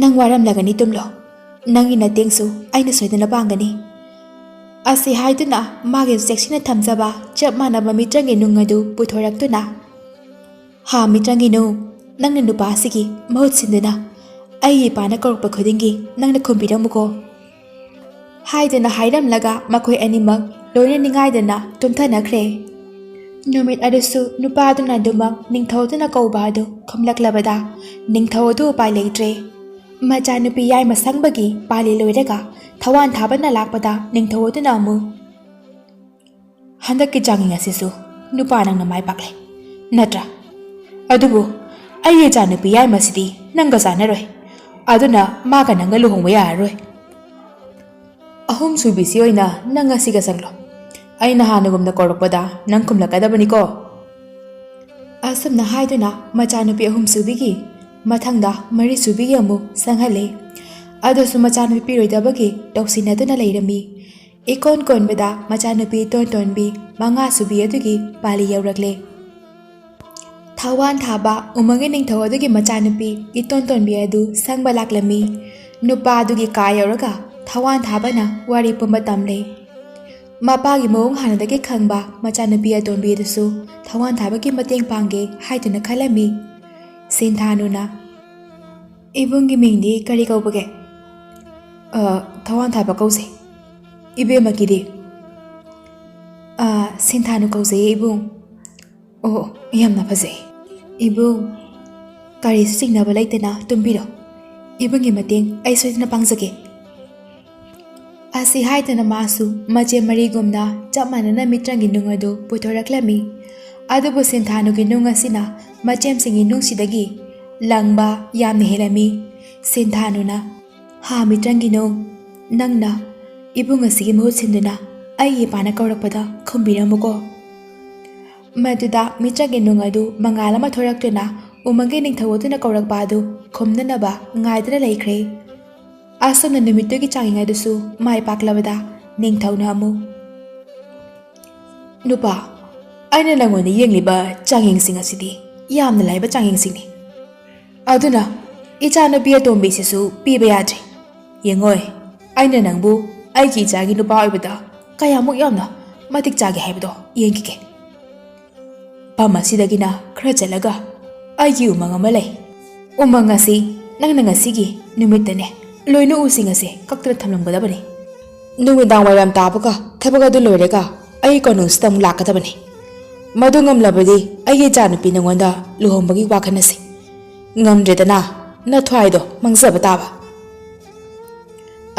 ꯅꯪ ꯋꯥꯔꯝꯂꯒꯅꯤ, ꯇꯨꯝꯂꯣ꯫ ꯅꯪꯒꯤ ꯅꯇꯦꯡꯁꯨ ꯑꯩꯅ ꯁꯣꯏꯗꯅ ꯄꯥꯡꯒꯅꯤ꯫" ꯑꯁꯤ ꯍꯥꯏꯗꯨꯅ ꯃꯥꯒꯤ ꯆꯦꯛꯁꯤꯟꯅ ꯊꯝꯖꯕ ꯆꯞ ꯃꯥꯟꯅꯕ ꯃꯤꯇ꯭ꯔꯪꯒꯤ ꯅꯨꯡ ꯑꯗꯨ ꯄꯨꯊꯣꯔꯛꯇꯨꯅ, "ꯍꯥ ꯃꯤꯇ꯭ꯔꯪꯒꯤ ꯅꯨꯡ, ꯅꯪꯅ ꯅꯨꯄꯥ ꯑꯁꯤꯒꯤ ꯃꯍꯨꯠ ꯁꯤꯟꯗꯨꯅ ꯑꯩꯒꯤ ꯏꯄꯥꯅ ꯀꯧꯔꯛꯄ ꯈꯨꯗꯤꯡꯒꯤ ꯅꯪꯅ ꯈꯨꯝꯕꯤꯔꯝꯃꯨꯀꯣ," ꯍꯥꯏꯗꯨꯅ ꯍꯥꯏꯔꯝꯂꯒ ꯃꯈꯣꯏ ꯑꯅꯤꯃꯛ ꯂꯣꯏꯅ ꯅꯤꯡꯉꯥꯏꯗꯅ ꯇꯨꯝꯊꯅꯈ꯭ꯔꯦ꯫ ꯅꯨꯃꯤꯠ ꯑꯗꯨꯁꯨ ꯅꯨꯄꯥꯗꯨꯅ ꯑꯗꯨꯃꯛ ꯅꯤꯡꯊꯧꯗꯨꯅ ꯀꯧꯕ ꯑꯗꯨ ꯈꯨꯝꯂꯛꯂꯕꯗ ꯅꯤꯡꯊꯧ ꯑꯗꯨ ꯎꯄꯥꯏ ꯂꯩꯇ꯭ꯔꯦ꯫ ꯃꯆꯥꯅꯨꯄꯤ ꯌꯥꯏꯃ ꯁꯪꯕꯒꯤ ꯄꯥꯂꯤ ꯂꯣꯏꯔꯒ ꯊꯋꯥꯟ ꯊꯥꯕꯅ ꯂꯥꯛꯄꯗ ꯅꯤꯡꯊꯧ ꯑꯗꯨꯅ ꯑꯃꯨꯛ, "ꯍꯟꯗꯛꯀꯤ ꯆꯥꯡꯌꯦꯡ ꯑꯁꯤꯁꯨ ꯅꯨꯄꯥ ꯅꯪꯅ ꯃꯥꯏ ꯄꯥꯛꯂꯦ, ꯅꯠꯇ꯭ꯔꯥ? ꯑꯗꯨꯕꯨ ꯑꯩꯒꯤ ꯏꯆꯥꯅꯨꯄꯤ ꯌꯥꯏꯃꯁꯤꯗꯤ ꯅꯪꯒ ꯆꯥꯟꯅꯔꯣꯏ꯫ ꯑꯗꯨꯅ ꯃꯥꯒ ꯅꯪꯒ ꯂꯨꯍꯣꯡꯕ ꯌꯥꯔꯔꯣꯏ꯫ ꯑꯍꯨꯝ ꯁꯨꯕꯤꯁꯤ ꯑꯣꯏꯅ ꯅꯪ ꯉꯁꯤꯒ ꯆꯪꯂꯣ꯫ ꯑꯩꯅ ꯍꯥꯟꯅꯒꯨꯝꯅ ꯀꯧꯔꯛꯄꯗ ꯅꯪ ꯈꯨꯝꯂꯛꯀꯗꯕꯅꯤꯀꯣ꯫" ꯑꯁꯨꯝꯅ ꯍꯥꯏꯗꯨꯅ ꯃꯆꯥꯅꯨꯄꯤ ꯑꯍꯨꯝ ꯁꯨꯕꯤꯒꯤ ꯃꯊꯪꯗ ꯃꯔꯤ ꯁꯨꯕꯤꯒꯤ ꯑꯃꯨꯛ ꯆꯪꯍꯜꯂꯦ꯫ ꯑꯗꯨꯁꯨ ꯃꯆꯥꯅꯨꯄꯤ ꯄꯤꯔꯣꯏꯗꯕꯒꯤ ꯇꯧꯁꯤꯟꯅꯗꯨꯅ ꯂꯩꯔꯝꯃꯤ꯫ ꯏꯀꯣꯟ ꯀꯣꯟꯕꯗ ꯃꯆꯥꯅꯨꯄꯤ ꯇꯣꯟ ꯇꯣꯟꯕꯤ ꯃꯉꯥ ꯁꯨꯕꯤ ꯑꯗꯨꯒꯤ ꯄꯥꯂꯤ ꯌꯧꯔꯛꯂꯦ꯫ ꯊꯋꯥꯟ ꯊꯥꯕ ꯎꯃꯪꯒꯤ ꯅꯤꯡꯊꯧ ꯑꯗꯨꯒꯤ ꯃꯆꯥꯅꯨꯄꯤ ꯏꯇꯣꯟ ꯇꯣꯟꯕꯤ ꯑꯗꯨ ꯁꯪꯕ ꯂꯥꯛꯂꯝꯃꯤ꯫ ꯅꯨꯄꯥ ꯑꯗꯨꯒꯤ ꯀꯥ ꯌꯧꯔꯒ ꯊꯋꯥꯟ ꯊꯥꯕꯅ ꯋꯥꯔꯤ ꯄꯨꯝꯕ ꯇꯝꯂꯦ꯫ ꯃꯄꯥꯒꯤ ꯃꯑꯣꯡ ꯍꯥꯟꯅꯗꯒꯤ ꯈꯪꯕ ꯃꯆꯥꯅꯨꯄꯤ ꯑꯇꯣꯟꯕꯤ ꯑꯗꯨꯁꯨ ꯊꯋꯥꯟ ꯊꯥꯕꯒꯤ ꯃꯇꯦꯡ ꯄꯥꯡꯒꯦ ꯍꯥꯏꯗꯨꯅ ꯈꯜꯂꯝꯃꯤ꯫ ꯁꯤꯟꯊꯥꯅꯨꯅ, "ꯏꯕꯨꯡꯒꯤ ꯃꯤꯡꯗꯤ ꯀꯔꯤ ꯀꯧꯕꯒꯦ?" "ꯑ, ꯊꯋꯥꯟ ꯊꯥꯕ ꯀꯧꯖꯩ꯫ ꯏꯕꯦꯝꯃꯒꯤꯗꯤ?" "ꯑ, ꯁꯤꯟꯊꯥꯅꯨ ꯀꯧꯖꯩꯌꯦ, ꯏꯕꯨꯡ꯫" "ꯑꯣ, ꯌꯥꯝꯅ ꯐꯖꯩ꯫ ꯏꯕꯨꯡ, ꯀꯔꯤꯁꯨ ꯆꯤꯡꯅꯕ ꯂꯩꯇꯅ ꯇꯨꯝꯕꯤꯔꯣ꯫ ꯏꯕꯨꯡꯒꯤ ꯃꯇꯦꯡ ꯑꯩ ꯁꯣꯏꯗꯅ ꯄꯥꯡꯖꯒꯦ꯫" ꯑꯁꯤ ꯍꯥꯏꯗꯨꯅ ꯃꯥꯁꯨ ꯃꯆꯦ ꯃꯔꯤꯒꯨꯝꯅ ꯆꯞ ꯃꯥꯟꯅꯅ ꯃꯤꯇ꯭ꯔꯪꯒꯤ ꯅꯨꯡ ꯑꯗꯨ ꯄꯨꯊꯣꯔꯛꯂꯝꯃꯤ꯫ ꯑꯗꯨꯕꯨ ꯁꯤꯟꯊꯥꯅꯨꯒꯤ ꯅꯨꯡ ꯑꯁꯤꯅ ꯃꯆꯦꯝꯁꯤꯡꯒꯤ ꯅꯨꯡꯁꯤꯗꯒꯤ ꯂꯪꯕ ꯌꯥꯝꯅ ꯍꯦꯜꯂꯝꯃꯤ꯫ ꯁꯤꯟꯊꯥꯅꯨꯅ, "ꯍꯥ ꯃꯤꯇ꯭ꯔꯪꯒꯤ ꯅꯨꯡ, ꯅꯪꯅ ꯏꯕꯨꯡ ꯑꯁꯤꯒꯤ ꯃꯍꯨꯠ ꯁꯤꯟꯗꯨꯅ ꯑꯩꯒꯤ ꯏꯄꯥꯅ ꯀꯧꯔꯛꯄꯗ ꯈꯨꯝꯕꯤꯔꯝꯃꯨꯀꯣ꯫" ꯃꯗꯨꯗ ꯃꯤꯇ꯭ꯔꯪꯒꯤ ꯅꯨꯡ ꯑꯗꯨ ꯃꯉꯥꯜ ꯑꯃ ꯊꯣꯔꯛꯇꯨꯅ ꯎꯃꯪꯒꯤ ꯅꯤꯡꯊꯧ ꯑꯗꯨꯅ ꯀꯧꯔꯛꯄ ꯑꯗꯨ ꯈꯨꯝꯅꯅꯕ ꯉꯥꯏꯗꯨꯅ ꯂꯩꯈ꯭ꯔꯦ꯫ ꯑꯁꯨꯝꯅ ꯅꯨꯃꯤꯠꯇꯨꯒꯤ ꯆꯥꯡꯌꯦꯡ ꯑꯗꯨꯁꯨ ꯃꯥꯏ ꯄꯥꯛꯂꯕꯗ ꯅꯤꯡꯊꯧꯅ ꯑꯃꯨꯛ, "ꯅꯨꯄꯥ, ꯑꯩꯅ ꯅꯪꯉꯣꯟꯗ ꯌꯦꯡꯂꯤꯕ ꯆꯥꯡꯌꯦꯡꯁꯤꯡ ꯑꯁꯤꯗꯤ ꯌꯥꯝꯅ ꯂꯥꯏꯕ ꯆꯥꯡꯌꯦꯡꯁꯤꯡꯅꯤ꯫ ꯑꯗꯨꯅ ꯏꯆꯥꯅꯨꯄꯤ ꯑꯇꯣꯝꯕꯤꯁꯤꯁꯨ ꯄꯤꯕ ꯌꯥꯗ꯭ꯔꯤ꯫ ꯌꯦꯡꯉꯣꯏ, ꯑꯩꯅ ꯅꯪꯕꯨ ꯑꯩꯒꯤ ꯏꯆꯥꯒꯤ ꯅꯨꯄꯥ ꯑꯣꯏꯕꯗ ꯀꯌꯥꯃꯨꯛ ꯌꯥꯝꯅ ꯃꯇꯤꯛ ꯆꯥꯒꯦ ꯍꯥꯏꯕꯗꯣ ꯌꯦꯡꯈꯤꯒꯦ꯫ ꯃꯐꯝ ꯑꯁꯤꯗꯒꯤꯅ ꯈꯔ ꯆꯠꯂꯒ ꯑꯩꯒꯤ ꯎꯃꯪ ꯑꯃ ꯂꯩ꯫ ꯎꯃꯪ ꯑꯁꯤ ꯅꯪꯅ ꯉꯁꯤꯒꯤ ꯅꯨꯃꯤꯠꯇꯅꯦ ꯂꯣꯏꯅ ꯎꯁꯤꯡ ꯑꯁꯦ ꯀꯛꯇꯨꯅ ꯊꯝꯂꯝꯒꯗꯕꯅꯤ꯫ ꯅꯨꯃꯤꯗꯥꯡ ꯋꯥꯏꯔꯝ ꯇꯥꯕꯒ ꯊꯕꯛ ꯑꯗꯨ ꯂꯣꯏꯔꯒ ꯑꯩꯒꯤ ꯀꯣꯅꯨꯡꯁꯤꯗ ꯑꯃꯨꯛ ꯂꯥꯛꯀꯗꯕꯅꯤ꯫ ꯃꯗꯨ ꯉꯝꯂꯕꯗꯤ ꯑꯩꯒꯤ ꯏꯆꯥꯅꯨꯄꯤ ꯅꯉꯣꯟꯗ ꯂꯨꯍꯣꯡꯕꯒꯤ ꯋꯥ ꯈꯟꯅꯁꯤ꯫ ꯉꯝꯗ꯭ꯔꯦꯗꯅ, ꯅꯊ꯭ꯋꯥꯏꯗꯣ ꯃꯥꯡꯖꯕ ꯇꯥꯕ꯫"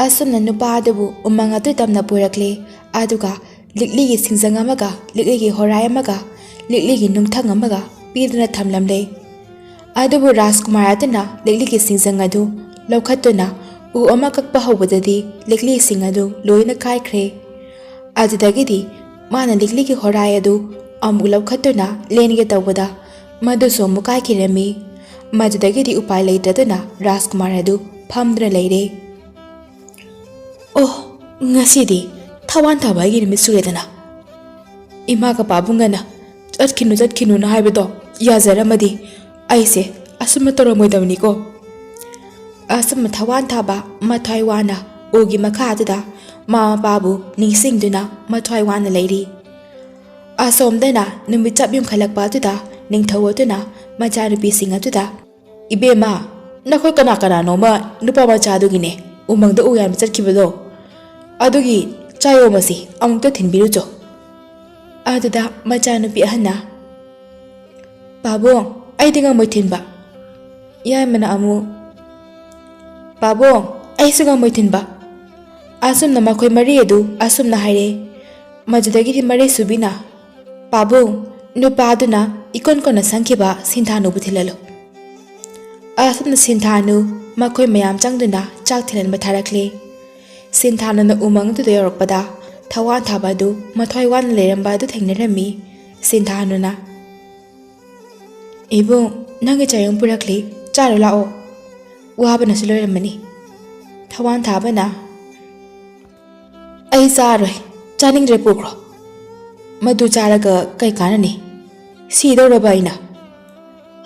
ꯑꯁꯨꯝꯅ ꯅꯨꯄꯥ ꯑꯗꯨꯕꯨ ꯎꯃꯪ ꯑꯗꯨ ꯇꯝꯅ ꯄꯨꯔꯛꯂꯦ꯫ ꯑꯗꯨꯒ ꯂꯤꯛꯂꯤꯒꯤ ꯁꯤꯡꯖꯪ ꯑꯃꯒ, ꯂꯤꯛꯂꯤꯒꯤ ꯍꯣꯔꯥꯏ ꯑꯃꯒ, ꯂꯤꯛꯂꯤꯒꯤ ꯅꯨꯡꯊꯪ ꯑꯃꯒ ꯄꯤꯗꯨꯅ ꯊꯝꯂꯝꯂꯦ꯫ ꯑꯗꯨꯕꯨ ꯔꯥꯖꯀꯨꯃꯥꯔ ꯑꯗꯨꯅ ꯂꯤꯛꯂꯤꯒꯤ ꯁꯤꯡꯖꯪ ꯑꯗꯨ ꯂꯧꯈꯠꯇꯨꯅ ꯎ ꯑꯃ ꯀꯛꯄ ꯍꯧꯕꯗꯗꯤ ꯂꯤꯛꯂꯤꯁꯤꯡ ꯑꯗꯨ ꯂꯣꯏꯅ ꯀꯥꯏꯈ꯭ꯔꯦ꯫ ꯑꯗꯨꯗꯒꯤꯗꯤ ꯃꯥꯅ ꯂꯤꯛꯂꯤꯒꯤ ꯍꯣꯔꯥꯏ ꯑꯗꯨ ꯑꯃꯨꯛ ꯂꯧꯈꯠꯇꯨꯅ ꯂꯦꯟꯒꯦ ꯇꯧꯕꯗ ꯃꯗꯨꯁꯨ ꯑꯃꯨꯛ ꯀꯥꯏꯈꯤꯔꯝꯃꯤ꯫ ꯃꯗꯨꯗꯒꯤꯗꯤ ꯎꯄꯥꯏ ꯂꯩꯇꯗꯨꯅ ꯔꯥꯖꯀꯨꯃꯥꯔ ꯑꯗꯨ ꯐꯝꯗꯨꯅ ꯂꯩꯔꯦ꯫ "ꯑꯣ, ꯉꯁꯤꯗꯤ ꯊꯋꯥꯟ ꯊꯥꯕ ꯑꯩꯒꯤ ꯅꯨꯃꯤꯠ ꯁꯨꯔꯦꯗꯅ꯫ ꯏꯃꯥꯒ ꯄꯥꯕꯨꯡꯒꯅ 'ꯆꯠꯈꯤꯅꯨ, ꯆꯠꯈꯤꯅꯨꯅ' ꯍꯥꯏꯕꯗꯣ ꯌꯥꯖꯔꯝꯃꯗꯤ ꯑꯩꯁꯦ ꯑꯁꯨꯝꯅ ꯇꯧꯔꯝꯃꯣꯏꯗꯕꯅꯤꯀꯣ꯫ ꯑꯁꯨꯝꯅ ꯊꯋꯥꯟ ꯊꯥꯕ ꯃꯊ꯭ꯋꯥꯏ ꯋꯥꯅ ꯎꯒꯤ ꯃꯈꯥꯗꯨꯗ ꯃꯃꯥ ꯃꯄꯥꯕꯨ ꯅꯤꯡꯁꯤꯡꯗꯨꯅ ꯃꯊ꯭ꯋꯥꯏ ꯋꯥꯅ ꯂꯩꯔꯤ꯫ ꯑꯁꯣꯝꯗꯅ ꯅꯨꯃꯤꯠ ꯆꯞ ꯌꯨꯡꯈꯠꯂꯛꯄ ꯑꯗꯨꯗ ꯅꯤꯡꯊꯧ ꯑꯗꯨꯅ ꯃꯆꯥꯅꯨꯄꯤꯁꯤꯡ ꯑꯗꯨꯗ, "ꯏꯕꯦꯝꯃ, ꯅꯈꯣꯏ ꯀꯅꯥ ꯀꯅꯥꯅꯣꯃ ꯅꯨꯄꯥ ꯃꯆꯥꯗꯨꯒꯤꯅꯦ ꯎꯃꯪꯗ ꯎ ꯌꯥꯟꯕ ꯆꯠꯈꯤꯕꯗꯣ, ꯑꯗꯨꯒꯤ ꯆꯥꯌꯣꯝ ꯑꯁꯤ ꯑꯃꯨꯛꯇ ꯊꯤꯟꯕꯤꯔꯨꯆꯣ꯫" ꯑꯗꯨꯗ ꯃꯆꯥꯅꯨꯄꯤ ꯑꯍꯟꯅ, "ꯄꯥꯕꯨꯡ, ꯑꯩꯗꯤ ꯉꯝꯃꯣꯏ ꯊꯤꯟꯕ꯫" ꯌꯥꯏꯃꯅ ꯑꯃꯨꯛ, "ꯄꯥꯕꯨꯡ, ꯑꯩꯁꯨ ꯉꯝꯃꯣꯏ ꯊꯤꯟꯕ꯫" ꯑꯁꯨꯝꯅ ꯃꯈꯣꯏ ꯃꯔꯤ ꯑꯗꯨ ꯑꯁꯨꯝꯅ ꯍꯥꯏꯔꯦ꯫ ꯃꯗꯨꯗꯒꯤꯗꯤ ꯃꯔꯤꯁꯨꯕꯤꯅ, "ꯄꯥꯕꯨꯡ, ꯅꯨꯄꯥꯗꯨꯅ ꯏꯀꯣꯟ ꯀꯣꯟꯅ ꯁꯪꯈꯤꯕ ꯁꯤꯟꯊꯥꯅꯨꯕꯨ ꯊꯤꯜꯍꯜꯂꯨ꯫" ꯑꯁꯨꯝꯅ ꯁꯤꯟꯊꯥꯅꯨ ꯃꯈꯣꯏ ꯃꯌꯥꯝ ꯆꯪꯗꯨꯅ ꯆꯥꯛ ꯊꯤꯜꯍꯟꯕ ꯊꯥꯔꯛꯂꯦ꯫ ꯁꯤꯟꯊꯥꯅꯨꯅ ꯎꯃꯪꯗꯨꯗ ꯌꯧꯔꯛꯄꯗ ꯊꯋꯥꯟ ꯊꯥꯕ ꯑꯗꯨ ꯃꯊ꯭ꯋꯥꯏ ꯋꯥꯅ ꯂꯩꯔꯝꯕ ꯑꯗꯨ ꯊꯦꯡꯅꯔꯝꯃꯤ꯫ ꯁꯤꯟꯊꯥꯅꯨꯅ, "ꯏꯕꯨꯡ, ꯅꯪꯒꯤ ꯆꯥꯌꯣꯡ ꯄꯨꯔꯛꯂꯤ, ꯆꯥꯔꯨ ꯂꯥꯛꯑꯣ꯫ ꯋꯥꯕꯅꯁꯨ ꯂꯣꯏꯔꯝꯃꯅꯤ꯫" ꯊꯋꯥꯟ ꯊꯥꯕꯅ, "ꯑꯩ ꯆꯥꯔꯣꯏ, ꯆꯥꯅꯤꯡꯗ꯭ꯔꯦ ꯄꯨꯈ꯭ꯔꯣ꯫ ꯃꯗꯨ ꯆꯥꯔꯒ ꯀꯩ ꯀꯥꯟꯅꯅꯤ? ꯁꯤꯗꯧꯔꯕ ꯑꯩꯅ?"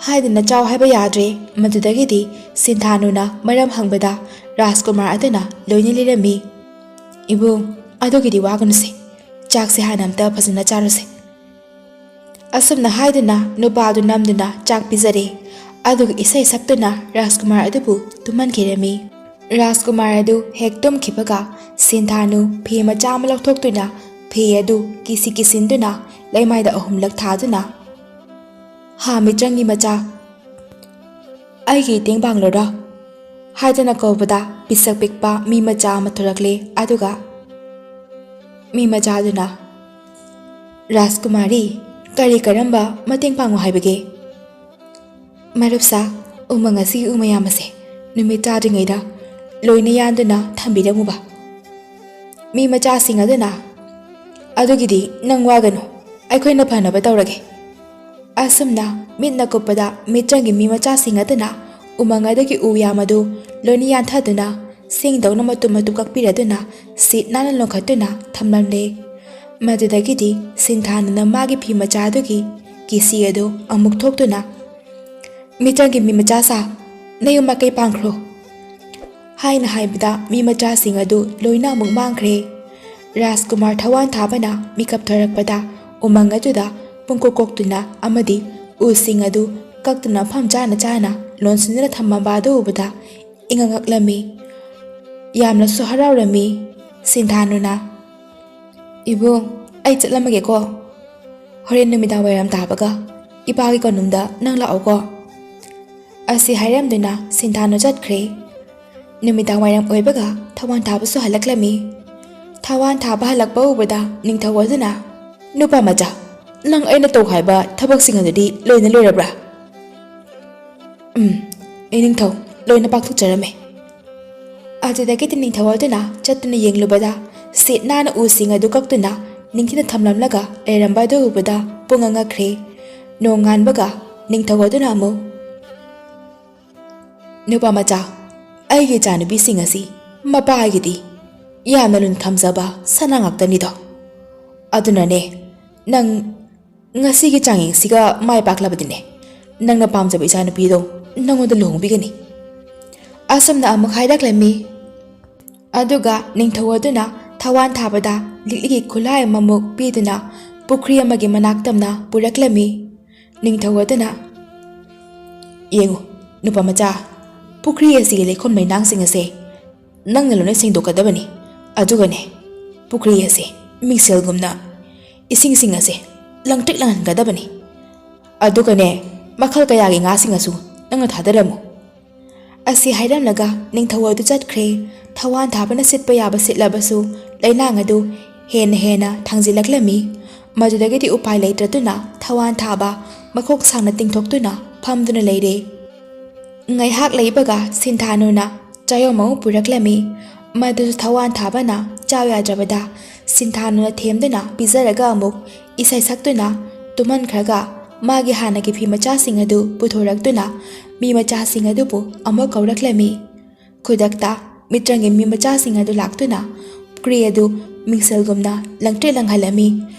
ꯍꯥꯏꯗꯅ ꯆꯥꯎ ꯍꯥꯏꯕ ꯌꯥꯗ꯭ꯔꯦ꯫ ꯃꯗꯨꯗꯒꯤꯗꯤ ꯁꯤꯟꯊꯥꯅꯨꯅ ꯃꯔꯝ ꯍꯪꯕꯗ ꯔꯥꯖꯀꯨꯃꯥꯔ ꯑꯗꯨꯅ ꯂꯣꯏꯅ ꯂꯤꯔꯝꯃꯤ꯫ "ꯏꯕꯨꯡ, ꯑꯗꯨꯒꯤꯗꯤ ꯋꯥꯒꯅꯨꯁꯦ, ꯆꯥꯛꯁꯦ ꯍꯥꯟꯅ ꯑꯝꯇ ꯐꯖꯅ ꯆꯥꯔꯨꯁꯦ꯫" ꯑꯁꯨꯝꯅ ꯍꯥꯏꯗꯨꯅ ꯅꯨꯄꯥꯗꯨ ꯅꯝꯗꯨꯅ ꯆꯥꯛ ꯄꯤꯖꯔꯦ꯫ ꯑꯗꯨꯒ ꯏꯁꯩ ꯁꯛꯇꯨꯅ ꯔꯥꯖꯀꯨꯃꯥꯔ ꯑꯗꯨꯕꯨ ꯇꯨꯝꯍꯟꯈꯤꯔꯝꯃꯤ꯫ ꯔꯥꯖꯀꯨꯃꯥꯔ ꯑꯗꯨ ꯍꯦꯛ ꯇꯨꯝꯈꯤꯕꯒ ꯁꯤꯟꯊꯥꯅꯨ ꯐꯤ ꯃꯆꯥ ꯑꯃ ꯂꯧꯊꯣꯛꯇꯨꯅ ꯐꯤ ꯑꯗꯨ ꯀꯤꯁꯤ ꯀꯤꯁꯤꯟꯗꯨꯅ ꯂꯩꯃꯥꯏꯗ ꯑꯍꯨꯝꯂꯛ ꯊꯥꯗꯨꯅ, "ꯍꯥ, ꯃꯤꯇ꯭ꯔꯪꯒꯤ ꯃꯆꯥ, ꯑꯩꯒꯤ ꯏꯇꯦꯡ ꯄꯥꯡꯂꯨꯔꯣ?" ꯍꯥꯏꯗꯅ ꯀꯧꯕꯗ ꯄꯤꯁꯛ ꯄꯤꯛꯄ ꯃꯤ ꯃꯆꯥ ꯑꯃ ꯊꯣꯛꯂꯛꯂꯦ꯫ ꯑꯗꯨꯒ ꯃꯤ ꯃꯆꯥꯗꯨꯅ, "ꯔꯥꯖꯀꯨꯃꯥꯔꯤ, ꯀꯔꯤ ꯀꯔꯝꯕ ꯃꯇꯦꯡ ꯄꯥꯡꯉꯨ ꯍꯥꯏꯕꯒꯦ?" "ꯃꯔꯨꯞꯁꯥ, ꯎꯃꯪ ꯑꯁꯤꯒꯤ ꯎ ꯃꯌꯥꯝ ꯑꯁꯦ ꯅꯨꯃꯤꯠ ꯇꯥꯗ꯭ꯔꯤꯉꯩꯗ ꯂꯣꯏꯅ ꯌꯥꯟꯗꯨꯅ ꯊꯝꯕꯤꯔꯝꯃꯨꯕ꯫" ꯃꯤ ꯃꯆꯥꯁꯤꯡ ꯑꯗꯨꯅ, "ꯑꯗꯨꯒꯤꯗꯤ ꯅꯪ ꯋꯥꯒꯅꯨ, ꯑꯩꯈꯣꯏꯅ ꯐꯅꯕ ꯇꯧꯔꯒꯦ꯫" ꯑꯁꯨꯝꯅ ꯃꯤꯠꯅ ꯀꯨꯞꯄꯗ ꯃꯤꯇ꯭ꯔꯪꯒꯤ ꯃꯤ ꯃꯆꯥꯁꯤꯡ ꯑꯗꯨꯅ ꯎꯃꯪ ꯑꯗꯨꯒꯤ ꯎ ꯌꯥꯝ ꯑꯗꯨ ꯂꯣꯏꯅ ꯌꯥꯟꯊꯗꯨꯅ ꯁꯤꯡꯗꯧꯅ ꯃꯇꯨꯝ ꯃꯇꯨꯝ ꯀꯛꯄꯤꯔꯗꯨꯅ ꯁꯤꯠ ꯅꯥꯟꯅ ꯂꯣꯟꯈꯠꯇꯨꯅ ꯊꯝꯂꯝꯂꯦ꯫ ꯃꯗꯨꯗꯒꯤꯗꯤ ꯁꯤꯟꯊꯥꯅꯨꯅ ꯃꯥꯒꯤ ꯐꯤ ꯃꯆꯥ ꯑꯗꯨꯒꯤ ꯀꯤꯁꯤ ꯑꯗꯨ ꯑꯃꯨꯛ ꯊꯣꯛꯇꯨꯅ, "ꯃꯤꯇ꯭ꯔꯪꯒꯤ ꯃꯤ ꯃꯆꯥꯁꯥ, ꯅꯌꯨꯝ ꯃꯥꯏꯀꯩ ꯄꯥꯡꯈ꯭ꯔꯣ" ꯍꯥꯏꯅ ꯍꯥꯏꯕꯗ, ꯃꯤ ꯃꯆꯥꯁꯤꯡ ꯑꯗꯨ ꯂꯣꯏꯅ ꯑꯃꯨꯛ ꯃꯥꯡꯈ꯭ꯔꯦ꯫ ꯔꯥꯖꯀꯨꯃꯥꯔ ꯊꯋꯥꯟ ꯊꯥꯕꯅ ꯃꯤꯀꯞ ꯊꯣꯔꯛꯄꯗ, ꯎꯃꯪ ꯑꯗꯨꯗ ꯄꯨꯡꯀꯣꯛ ꯀꯣꯛꯇꯨꯅ ꯑꯃꯗꯤ ꯎꯁꯤꯡ ꯑꯗꯨ ꯀꯛꯇꯨꯅ ꯃꯐꯝ ꯆꯥꯅ ꯆꯥꯅ ꯂꯣꯟꯁꯤꯟꯗꯨꯅ ꯊꯝꯃꯝꯕ ꯑꯗꯨ ꯎꯕꯗ ꯏꯉꯛ ꯉꯛꯂꯝꯃꯤ꯫ ꯌꯥꯝꯅꯁꯨ ꯍꯔꯥꯎꯔꯝꯃꯤ꯫ ꯁꯤꯟꯊꯥꯅꯨꯅ, "ꯏꯕꯨꯡ, ꯑꯩ ꯆꯠꯂꯝꯃꯒꯦꯀꯣ꯫ ꯍꯣꯔꯦꯟ ꯅꯨꯃꯤꯗꯥꯡ ꯋꯥꯏꯔꯝ ꯇꯥꯕꯒ ꯏꯄꯥꯒꯤ ꯀꯣꯅꯨꯡꯗ ꯅꯪ ꯂꯥꯛꯑꯣꯀꯣ" ꯑꯁꯤ ꯍꯥꯏꯔꯝꯗꯨꯅ ꯁꯤꯟꯊꯥꯅꯨ ꯆꯠꯈ꯭ꯔꯦ꯫ ꯅꯨꯃꯤꯗꯥꯡ ꯋꯥꯏꯔꯝ ꯑꯣꯏꯕꯒ ꯊꯋꯥꯟ ꯊꯥꯕꯁꯨ ꯍꯜꯂꯛꯂꯝꯃꯤ꯫ ꯊꯋꯥꯟ ꯊꯥꯕ ꯍꯜꯂꯛꯄ ꯎꯕꯗ ꯅꯤꯡꯊꯧ ꯑꯗꯨꯅ, "ꯅꯨꯄꯥ ꯃꯆꯥ, ꯅꯪ ꯑꯩꯅ ꯇꯧ ꯍꯥꯏꯕ ꯊꯕꯛꯁꯤꯡ ꯑꯗꯨꯗꯤ ꯂꯣꯏꯅ ꯂꯣꯏꯔꯕ꯭ꯔꯥ?" "ꯎꯝ, ꯏꯅꯤꯡꯊꯧ, ꯂꯣꯏꯅ ꯄꯥꯡꯊꯣꯛꯆꯔꯝꯃꯦ"꯫ ꯑꯗꯨꯗꯒꯤꯗꯤ ꯅꯤꯡꯊꯧ ꯑꯗꯨꯅ ꯆꯠꯇꯨꯅ ꯌꯦꯡꯂꯨꯕꯗ, ꯁꯤꯠ ꯅꯥꯟꯅ ꯎꯁꯤꯡ ꯑꯗꯨ ꯀꯛꯇꯨꯅ ꯅꯤꯡꯊꯤꯅ ꯊꯝꯂꯝꯂꯒ ꯂꯩꯔꯝꯕ ꯑꯗꯨ ꯎꯕꯗ ꯄꯨꯡꯉꯛ ꯉꯛꯈ꯭ꯔꯦ꯫ ꯅꯣꯡꯉꯥꯟꯕꯒ ꯅꯤꯡꯊꯧ ꯑꯗꯨꯅ ꯑꯃꯨꯛ, "ꯅꯨꯄꯥ ꯃꯆꯥ, ꯑꯩꯒꯤ ꯏꯆꯥꯅꯨꯄꯤꯁꯤꯡ ꯑꯁꯤ ꯃꯄꯥꯒꯤꯗꯤ ꯌꯥꯝꯅ ꯂꯨꯅ ꯊꯝꯖꯕ ꯁꯅꯥ ꯉꯥꯛꯇꯅꯤꯗꯣ꯫ ꯑꯗꯨꯅꯅꯦ, ꯅꯪ ꯉꯁꯤꯒꯤ ꯆꯥꯡꯌꯦꯡꯁꯤꯒ ꯃꯥꯏ ꯄꯥꯛꯂꯕꯗꯤꯅꯦ, ꯅꯪꯅ ꯄꯥꯝꯖꯕ ꯏꯆꯥꯅꯨꯄꯤꯗꯣ ꯅꯪꯉꯣꯟꯗ ꯂꯨꯍꯣꯡꯕꯤꯒꯅꯤ"꯫ ꯑꯁꯨꯝꯅ ꯑꯃꯨꯛ ꯍꯥꯏꯔꯛꯂꯝꯃꯤ꯫ ꯑꯗꯨꯒ ꯅꯤꯡꯊꯧ ꯑꯗꯨꯅ ꯊꯋꯥꯟ ꯊꯥꯕꯗ ꯂꯤꯛꯂꯤꯒꯤ ꯈꯨꯠꯂꯥꯏ ꯑꯃꯃꯨꯛ ꯄꯤꯗꯨꯅ ꯄꯨꯈ꯭ꯔꯤ ꯑꯃꯒꯤ ꯃꯅꯥꯛ ꯇꯝꯅ ꯄꯨꯔꯛꯂꯝꯃꯤ꯫ ꯅꯤꯡꯊꯧ ꯑꯗꯨꯅ, "ꯌꯦꯡꯉꯨ, ꯅꯨꯄꯥ ꯃꯆꯥ, ꯄꯨꯈ꯭ꯔꯤ ꯑꯁꯤꯒꯤ ꯂꯩꯈꯣꯝ ꯂꯩꯅꯥꯡꯁꯤꯡ ꯑꯁꯦ ꯅꯪꯅ ꯂꯣꯏꯅ ꯁꯦꯡꯗꯣꯛꯀꯗꯕꯅꯤ꯫ ꯑꯗꯨꯒꯅꯦ, ꯄꯨꯈ꯭ꯔꯤ ꯑꯁꯦ ꯃꯤꯡꯁꯦꯜꯒꯨꯝꯅ ꯏꯁꯤꯡꯁꯤꯡ ꯑꯁꯦ ꯂꯪꯇ꯭ꯔꯤꯛ ꯂꯪꯍꯟꯒꯗꯕꯅꯤ꯫ ꯑꯗꯨꯒꯅꯦ, ꯃꯈꯜ ꯀꯌꯥꯒꯤ ꯉꯥꯁꯤꯡ ꯑꯁꯨ ꯅꯪꯅ ꯊꯥꯗꯔꯝꯃꯨ"꯫ ꯑꯁꯤ ꯍꯥꯏꯔꯝꯂꯒ ꯅꯤꯡꯊꯧ ꯑꯗꯨ ꯆꯠꯈ꯭ꯔꯦ꯫ ꯊꯋꯥꯟ ꯊꯥꯕꯅ ꯁꯤꯠꯄ ꯌꯥꯕ ꯁꯤꯠꯂꯕꯁꯨ, ꯂꯩꯅꯥꯡ ꯑꯗꯨ ꯍꯦꯟꯅ ꯍꯦꯟꯅ ꯊꯥꯡꯖꯤꯜꯂꯛꯂꯝꯃꯤ꯫ ꯃꯗꯨꯗꯒꯤꯗꯤ ꯎꯄꯥꯏ ꯂꯩꯇ꯭ꯔꯗꯨꯅ ꯊꯋꯥꯟ ꯊꯥꯕ ꯃꯈꯣꯛ ꯁꯥꯡꯅ ꯇꯤꯡꯊꯣꯛꯇꯨꯅ ꯐꯝꯗꯨꯅ ꯂꯩꯔꯦ꯫ ꯉꯥꯏꯍꯥꯛ ꯂꯩꯕꯒ ꯁꯤꯟꯊꯥꯅꯨꯅ ꯆꯥꯌꯣꯝ ꯑꯃ ꯄꯨꯔꯛꯂꯝꯃꯤ꯫ ꯃꯗꯨꯁꯨ ꯊꯋꯥꯟ ꯊꯥꯕꯅ ꯆꯥꯎ ꯌꯥꯗ꯭ꯔꯕꯗ, ꯁꯤꯟꯊꯥꯅꯨꯅ ꯊꯦꯝꯗꯨꯅ ꯄꯤꯖꯔꯒ ꯑꯃꯨꯛ ꯏꯁꯩ ꯁꯛꯇꯨꯅ ꯇꯨꯝꯍꯟꯈ꯭ꯔꯒ, ꯃꯥꯒꯤ ꯍꯥꯟꯅꯒꯤ ꯐꯤ ꯃꯆꯥꯁꯤꯡ ꯑꯗꯨ ꯄꯨꯊꯣꯔꯛꯇꯨꯅ ꯃꯤ ꯃꯆꯥꯁꯤꯡ ꯑꯗꯨꯕꯨ ꯑꯃꯨꯛ ꯀꯧꯔꯛꯂꯝꯃꯤ꯫ ꯈꯨꯗꯛꯇ ꯃꯤꯇ꯭ꯔꯪꯒꯤ ꯃꯤ ꯃꯆꯥꯁꯤꯡ ꯑꯗꯨ ꯂꯥꯛꯇꯨꯅ ꯄꯨꯈ꯭ꯔꯤ ꯑꯗꯨ ꯃꯤꯡꯁꯦꯜꯒꯨꯝꯅ ꯂꯪꯇ꯭ꯔꯤꯛ ꯂꯪꯍꯜꯂꯝꯃꯤ꯫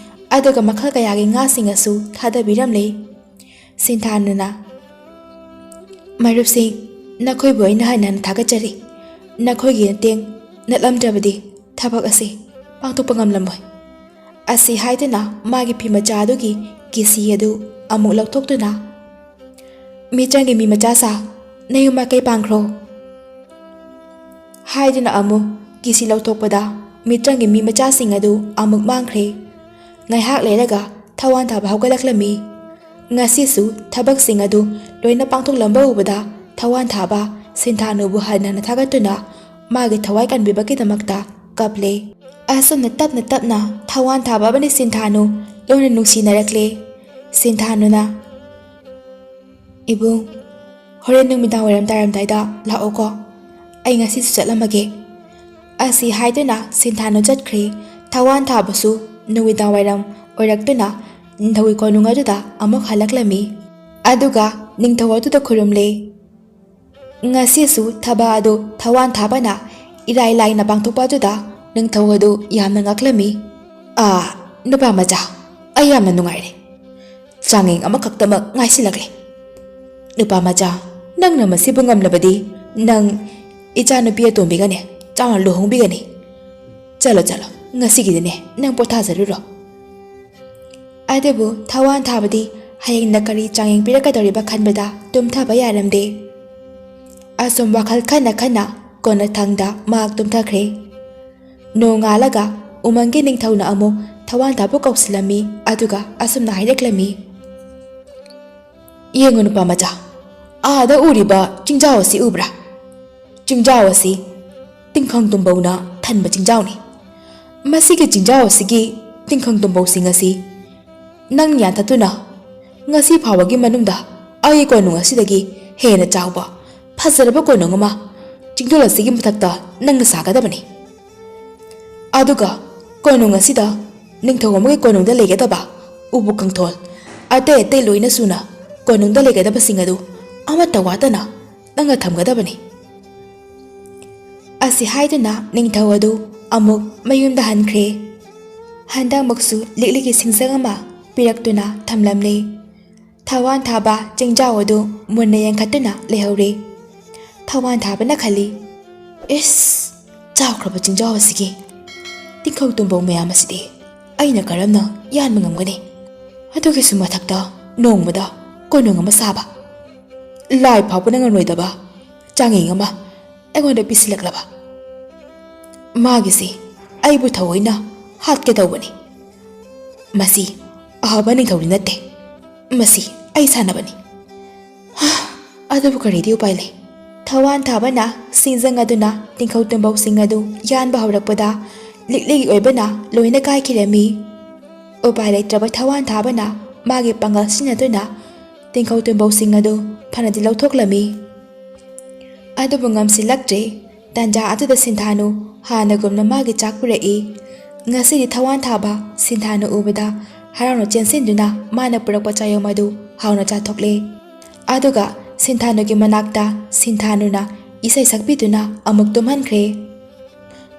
ꯑꯗꯨꯒ ꯃꯈꯜ ꯀꯌꯥꯒꯤ ꯉꯥꯁꯤꯡ ꯑꯁꯨ ꯊꯥꯗꯕꯤꯔꯝꯂꯦ꯫ ꯁꯤꯟꯊꯥꯅꯨꯅ, "ꯃꯔꯨꯞꯁꯤꯡ, ꯅꯈꯣꯏꯕꯨ ꯑꯩꯅ ꯍꯟꯅ ꯍꯟꯅ ꯊꯥꯒꯠꯆꯔꯤ꯫ ꯅꯈꯣꯏꯒꯤ ꯃꯇꯦꯡ ꯅꯠꯂꯝꯗ꯭ꯔꯕꯗꯤ ꯊꯕꯛ ꯑꯁꯤ ꯄꯥꯡꯊꯣꯛꯄ ꯉꯝꯂꯝꯃꯣꯏ"꯫ ꯑꯁꯤ ꯍꯥꯏꯗꯨꯅ ꯃꯥꯒꯤ ꯐꯤ ꯃꯆꯥ ꯑꯗꯨꯒꯤ ꯀꯤꯁꯤ ꯑꯗꯨ ꯑꯃꯨꯛ ꯂꯧꯊꯣꯛꯇꯨꯅ, "ꯃꯤꯇ꯭ꯔꯪꯒꯤ ꯃꯤ ꯃꯆꯥꯁꯥ, ꯅꯌꯨꯝ ꯃꯥꯏꯀꯩ ꯄꯥꯡꯈ꯭ꯔꯣ" ꯍꯥꯏꯗꯨꯅ ꯑꯃꯨꯛ ꯀꯤꯁꯤ ꯂꯧꯊꯣꯛꯄꯗ, ꯃꯤꯇ꯭ꯔꯪꯒꯤ ꯃꯤ ꯃꯆꯥꯁꯤꯡ ꯑꯗꯨ ꯑꯃꯨꯛ ꯃꯥꯡꯈ꯭ꯔꯦ꯫ ꯉꯥꯏꯍꯥꯛ ꯂꯩꯔꯒ ꯊꯋꯥꯟ ꯊꯥꯕ ꯍꯧꯒꯠꯂꯛꯂꯝꯃꯤ꯫ ꯉꯁꯤꯁꯨ ꯊꯕꯛꯁꯤꯡ ꯑꯗꯨ ꯂꯣꯏꯅ ꯄꯥꯡꯊꯣꯛꯂꯝꯕ ꯎꯕꯗ, ꯊꯋꯥꯟ ꯊꯥꯕ ꯁꯤꯟꯊꯥꯅꯨꯕꯨ ꯍꯟꯅ ꯍꯟꯅ ꯊꯥꯒꯠꯇꯨꯅ ꯃꯥꯒꯤ ꯊꯋꯥꯏ ꯀꯟꯕꯤꯕꯒꯤꯗꯃꯛꯇ ꯀꯞꯂꯦ꯫ ꯑꯁꯨꯝꯅ ꯇꯞꯅ ꯇꯞꯅ ꯊꯋꯥꯟ ꯊꯥꯕ ꯑꯃꯗꯤ ꯁꯤꯟꯊꯥꯅꯨ ꯂꯣꯟꯅ ꯅꯨꯡꯁꯤꯅꯔꯛꯂꯦ꯫ ꯁꯤꯟꯊꯥꯅꯨꯅ, "ꯏꯕꯨꯡ, ꯍꯣꯔꯦꯟ ꯅꯨꯃꯤꯗꯥꯡ ꯋꯥꯏꯔꯝ ꯇꯥꯔꯝꯗꯥꯏꯗ ꯂꯥꯛꯑꯣꯀꯣ꯫ ꯑꯩ ꯉꯁꯤꯁꯨ ꯆꯠꯂꯝꯃꯒꯦ"꯫ ꯑꯁꯤ ꯍꯥꯏꯗꯨꯅ ꯁꯤꯟꯊꯥꯅꯨ ꯆꯠꯈ꯭ꯔꯦ꯫ ꯊꯋꯥꯟ ꯊꯥꯕꯁꯨ ꯅꯨꯃꯤꯗꯥꯡ ꯋꯥꯏꯔꯝ ꯑꯣꯏꯔꯛꯇꯨꯅ ꯅꯤꯡꯊꯧꯒꯤ ꯀꯣꯅꯨꯡ ꯑꯗꯨꯗ ꯑꯃꯨꯛ ꯍꯜꯂꯛꯂꯝꯃꯤ꯫ ꯑꯗꯨꯒ ꯅꯤꯡꯊꯧ ꯑꯗꯨꯗ ꯈꯨꯔꯨꯝꯂꯦ꯫ ꯉꯁꯤꯁꯨ ꯊꯕꯛ ꯑꯗꯨ ꯊꯋꯥꯟ ꯊꯥꯕꯅ ꯏꯔꯥꯏ ꯂꯥꯏꯅ ꯄꯥꯡꯊꯣꯛꯄ ꯑꯗꯨꯗ ꯅꯤꯡꯊꯧ ꯑꯗꯨ ꯌꯥꯝꯅ ꯉꯛꯂꯝꯃꯤ꯫ "ꯑꯥ, ꯅꯨꯄꯥ ꯃꯆꯥ, ꯑꯩ ꯌꯥꯝꯅ ꯅꯨꯡꯉꯥꯏꯔꯦ꯫ ꯆꯥꯡꯌꯦꯡ ꯑꯃꯈꯛꯇꯃꯛ ꯉꯥꯏꯁꯤꯜꯂꯛꯂꯦ꯫ ꯅꯨꯄꯥ ꯃꯆꯥ, ꯅꯪꯅ ꯃꯁꯤꯕꯨ ꯉꯝꯂꯕꯗꯤ ꯅꯪ ꯏꯆꯥꯅꯨꯄꯤ ꯑꯇꯣꯝꯕꯤꯒꯅꯦ ꯆꯥꯎꯅ ꯂꯨꯍꯣꯡꯕꯤꯒꯅꯤ꯫ ꯆꯠꯂꯣ, ꯆꯠꯂꯣ, ꯉꯁꯤꯒꯤꯗꯤꯅꯦ ꯅꯪ ꯄꯣꯊꯥꯖꯔꯨꯔꯣ"꯫ ꯑꯗꯨꯕꯨ ꯊꯋꯥꯟ ꯊꯥꯕꯗꯤ ꯍꯌꯦꯡꯅ ꯀꯔꯤ ꯆꯥꯡꯌꯦꯡ ꯄꯤꯔꯛꯀꯗꯧꯔꯤꯕ ꯈꯟꯕꯗ ꯇꯨꯝꯊꯕ ꯌꯥꯔꯝꯗꯦ꯫ ꯑꯁꯨꯝ ꯋꯥꯈꯜ ꯈꯟꯅ ꯈꯟꯅ ꯀꯣꯟꯅꯊꯪꯗ ꯃꯍꯥꯛ ꯇꯨꯝꯊꯈ꯭ꯔꯦ꯫ ꯅꯣꯡꯉꯥꯜꯂꯒ ꯎꯃꯪꯒꯤ ꯅꯤꯡꯊꯧꯅ ꯑꯃꯨꯛ ꯊꯋꯥꯟ ꯊꯥꯕ ꯀꯧꯁꯤꯜꯂꯝꯃꯤ, ꯑꯗꯨꯒ ꯑꯁꯨꯝꯅ ꯍꯥꯏꯔꯛꯂꯝꯃꯤ, "ꯌꯦꯡꯉꯨ ꯅꯨꯄꯥ ꯃꯆꯥ, ꯑꯥꯗ ꯎꯔꯤꯕ ꯆꯤꯡꯖꯥꯎ ꯑꯁꯤ ꯎꯕ꯭ꯔꯥ? ꯆꯤꯡꯖꯥꯎ ꯑꯁꯤ ꯇꯤꯡꯈꯪ ꯇꯨꯝꯕꯧꯅ ꯊꯟꯕ ꯆꯤꯡꯖꯥꯎꯅꯤ꯫ ꯃꯁꯤꯒꯤ ꯆꯤꯡꯖꯥꯎ ꯑꯁꯤꯒꯤ ꯇꯤꯡꯈꯪ ꯇꯨꯝꯕꯧꯁꯤꯡ ꯑꯁꯤ ꯅꯪ ꯌꯥꯟꯊꯠꯇꯨꯅ ꯉꯁꯤ ꯐꯥꯎꯕꯒꯤ ꯃꯅꯨꯡꯗ ꯑꯩꯒꯤ ꯀꯣꯅꯨꯡ ꯑꯁꯤꯗꯒꯤ ꯍꯦꯟꯅ ꯆꯥꯎꯕ, ꯐꯖꯔꯕ ꯀꯣꯅꯨꯡ ꯑꯃ ꯆꯤꯡꯗꯣꯜ ꯑꯁꯤꯒꯤ ꯃꯊꯛꯇ ꯅꯪꯅ ꯁꯥꯒꯗꯕꯅꯤ꯫ ꯑꯗꯨꯒ ꯀꯣꯅꯨꯡ ꯑꯁꯤꯗ ꯅꯤꯡꯊꯧ ꯑꯃꯒꯤ ꯀꯣꯅꯨꯡꯗ ꯂꯩꯒꯗꯕ ꯎꯄꯨ ꯀꯥꯡꯊꯣꯜ ꯑꯇꯩ ꯑꯇꯩ ꯂꯣꯏꯅ ꯁꯨꯅ ꯀꯣꯅꯨꯡꯗ ꯂꯩꯒꯗꯕꯁꯤꯡ ꯑꯗꯨ ꯑꯃꯠꯇ ꯋꯥꯠꯇꯅ ꯅꯪꯅ ꯊꯝꯒꯗꯕꯅꯤ"꯫ ꯑꯁꯤ ꯍꯥꯏꯗꯨꯅ ꯅꯤꯡꯊꯧ ꯑꯗꯨ ꯑꯃꯨꯛ ꯃꯌꯨꯝꯗ ꯍꯟꯈ꯭ꯔꯦ꯫ ꯍꯟꯗꯛꯃꯛꯁꯨ ꯂꯤꯛꯂꯤꯒꯤ ꯁꯤꯡꯖꯪ ꯑꯃ ꯄꯤꯔꯛꯇꯨꯅ ꯊꯝꯂꯝꯂꯦ꯫ ꯊꯋꯥꯟ ꯊꯥꯕ ꯆꯤꯡꯖꯥꯎ ꯑꯗꯨ ꯃꯨꯟꯅ ꯌꯦꯡꯈꯠꯇꯨꯅ ꯂꯩꯍꯧꯔꯦ꯫ ꯊꯋꯥꯟ ꯊꯥꯕꯅ ꯈꯜꯂꯤ, "ꯏꯁ, ꯆꯥꯎꯈ꯭ꯔꯕ ꯆꯤꯡꯖꯥꯎ ꯑꯁꯤꯒꯤ ꯇꯤꯡꯈꯧ ꯇꯨꯝꯕꯧ ꯃꯌꯥꯝ ꯑꯁꯤꯗꯤ ꯑꯩꯅ ꯀꯔꯝꯅ ꯌꯥꯟꯕ ꯉꯝꯒꯅꯤ? ꯑꯗꯨꯒꯤꯁꯨ ꯃꯊꯛꯇ ꯅꯣꯡꯃꯗ ꯀꯣꯅꯨꯡ ꯑꯃ ꯁꯥꯕ, ꯂꯥꯏ ꯐꯥꯎꯕꯅ ꯉꯝꯂꯣꯏꯗꯕ ꯆꯥꯡꯌꯦꯡ ꯑꯃ ꯑꯩꯉꯣꯟꯗ ꯄꯤꯁꯤꯜꯂꯛꯂꯕ꯫ ꯃꯥꯒꯤꯁꯤ ꯑꯩꯕꯨ ꯊꯑꯣꯏꯅ ꯍꯥꯠꯀꯦ ꯇꯧꯕꯅꯤ꯫ ꯃꯁꯤ ꯑꯐꯕ ꯅꯤꯡꯊꯧꯗꯤ ꯅꯠꯇꯦ꯫ ꯃꯁꯤ ꯑꯩ ꯁꯥꯟꯅꯕꯅꯤ꯫ ꯍꯥ, ꯑꯗꯨꯕꯨ ꯀꯔꯤꯗꯤ ꯎꯄꯥꯏ ꯂꯩ?" ꯊꯋꯥꯟ ꯊꯥꯕꯅ ꯁꯤꯡꯖꯪ ꯑꯗꯨꯅ ꯇꯤꯡꯈꯧ ꯇꯨꯝꯕꯧꯁꯤꯡ ꯑꯗꯨ ꯌꯥꯟꯕ ꯍꯧꯔꯛꯄꯗ ꯂꯤꯛꯂꯤꯒꯤ ꯑꯣꯏꯕꯅ ꯂꯣꯏꯅ ꯀꯥꯏꯈꯤꯔꯝꯃꯤ꯫ ꯎꯄꯥꯏ ꯂꯩꯇ꯭ꯔꯕ ꯊꯋꯥꯟ ꯊꯥꯕꯅ ꯃꯥꯒꯤ ꯄꯥꯡꯒꯜ ꯁꯤꯖꯤꯟꯅꯗꯨꯅ ꯇꯤꯡꯈꯧ ꯇꯨꯝꯕꯧꯁꯤꯡ ꯑꯗꯨ ꯐꯅꯗꯤ ꯂꯧꯊꯣꯛꯂꯝꯃꯤ꯫ ꯑꯗꯨꯕꯨ ꯉꯝꯁꯤꯜꯂꯛꯇ꯭ꯔꯦ꯫ ꯇꯥꯟꯖꯥ ꯑꯗꯨꯗ ꯁꯤꯟꯊꯥꯅꯨ ꯍꯥꯟꯅꯒꯨꯝꯅ ꯃꯥꯒꯤ ꯆꯥꯛ ꯄꯨꯔꯛꯏ꯫ ꯉꯁꯤꯗꯤ ꯊꯋꯥꯟ ꯊꯥꯕ ꯁꯤꯟꯊꯥꯅꯨ ꯎꯕꯗ ꯍꯔꯥꯎꯅ ꯆꯦꯟꯁꯤꯟꯗꯨꯅ ꯃꯥꯅ ꯄꯨꯔꯛꯄ ꯆꯥꯌꯣꯝ ꯑꯗꯨ ꯍꯥꯎꯅ ꯆꯥꯊꯣꯛꯂꯦ꯫ ꯑꯗꯨꯒ ꯁꯤꯟꯊꯥꯅꯨꯒꯤ ꯃꯅꯥꯛꯇ ꯁꯤꯟꯊꯥꯅꯨꯅ ꯏꯁꯩ ꯁꯛꯄꯤꯗꯨꯅ ꯑꯃꯨꯛ ꯇꯨꯝꯍꯟꯈ꯭ꯔꯦ꯫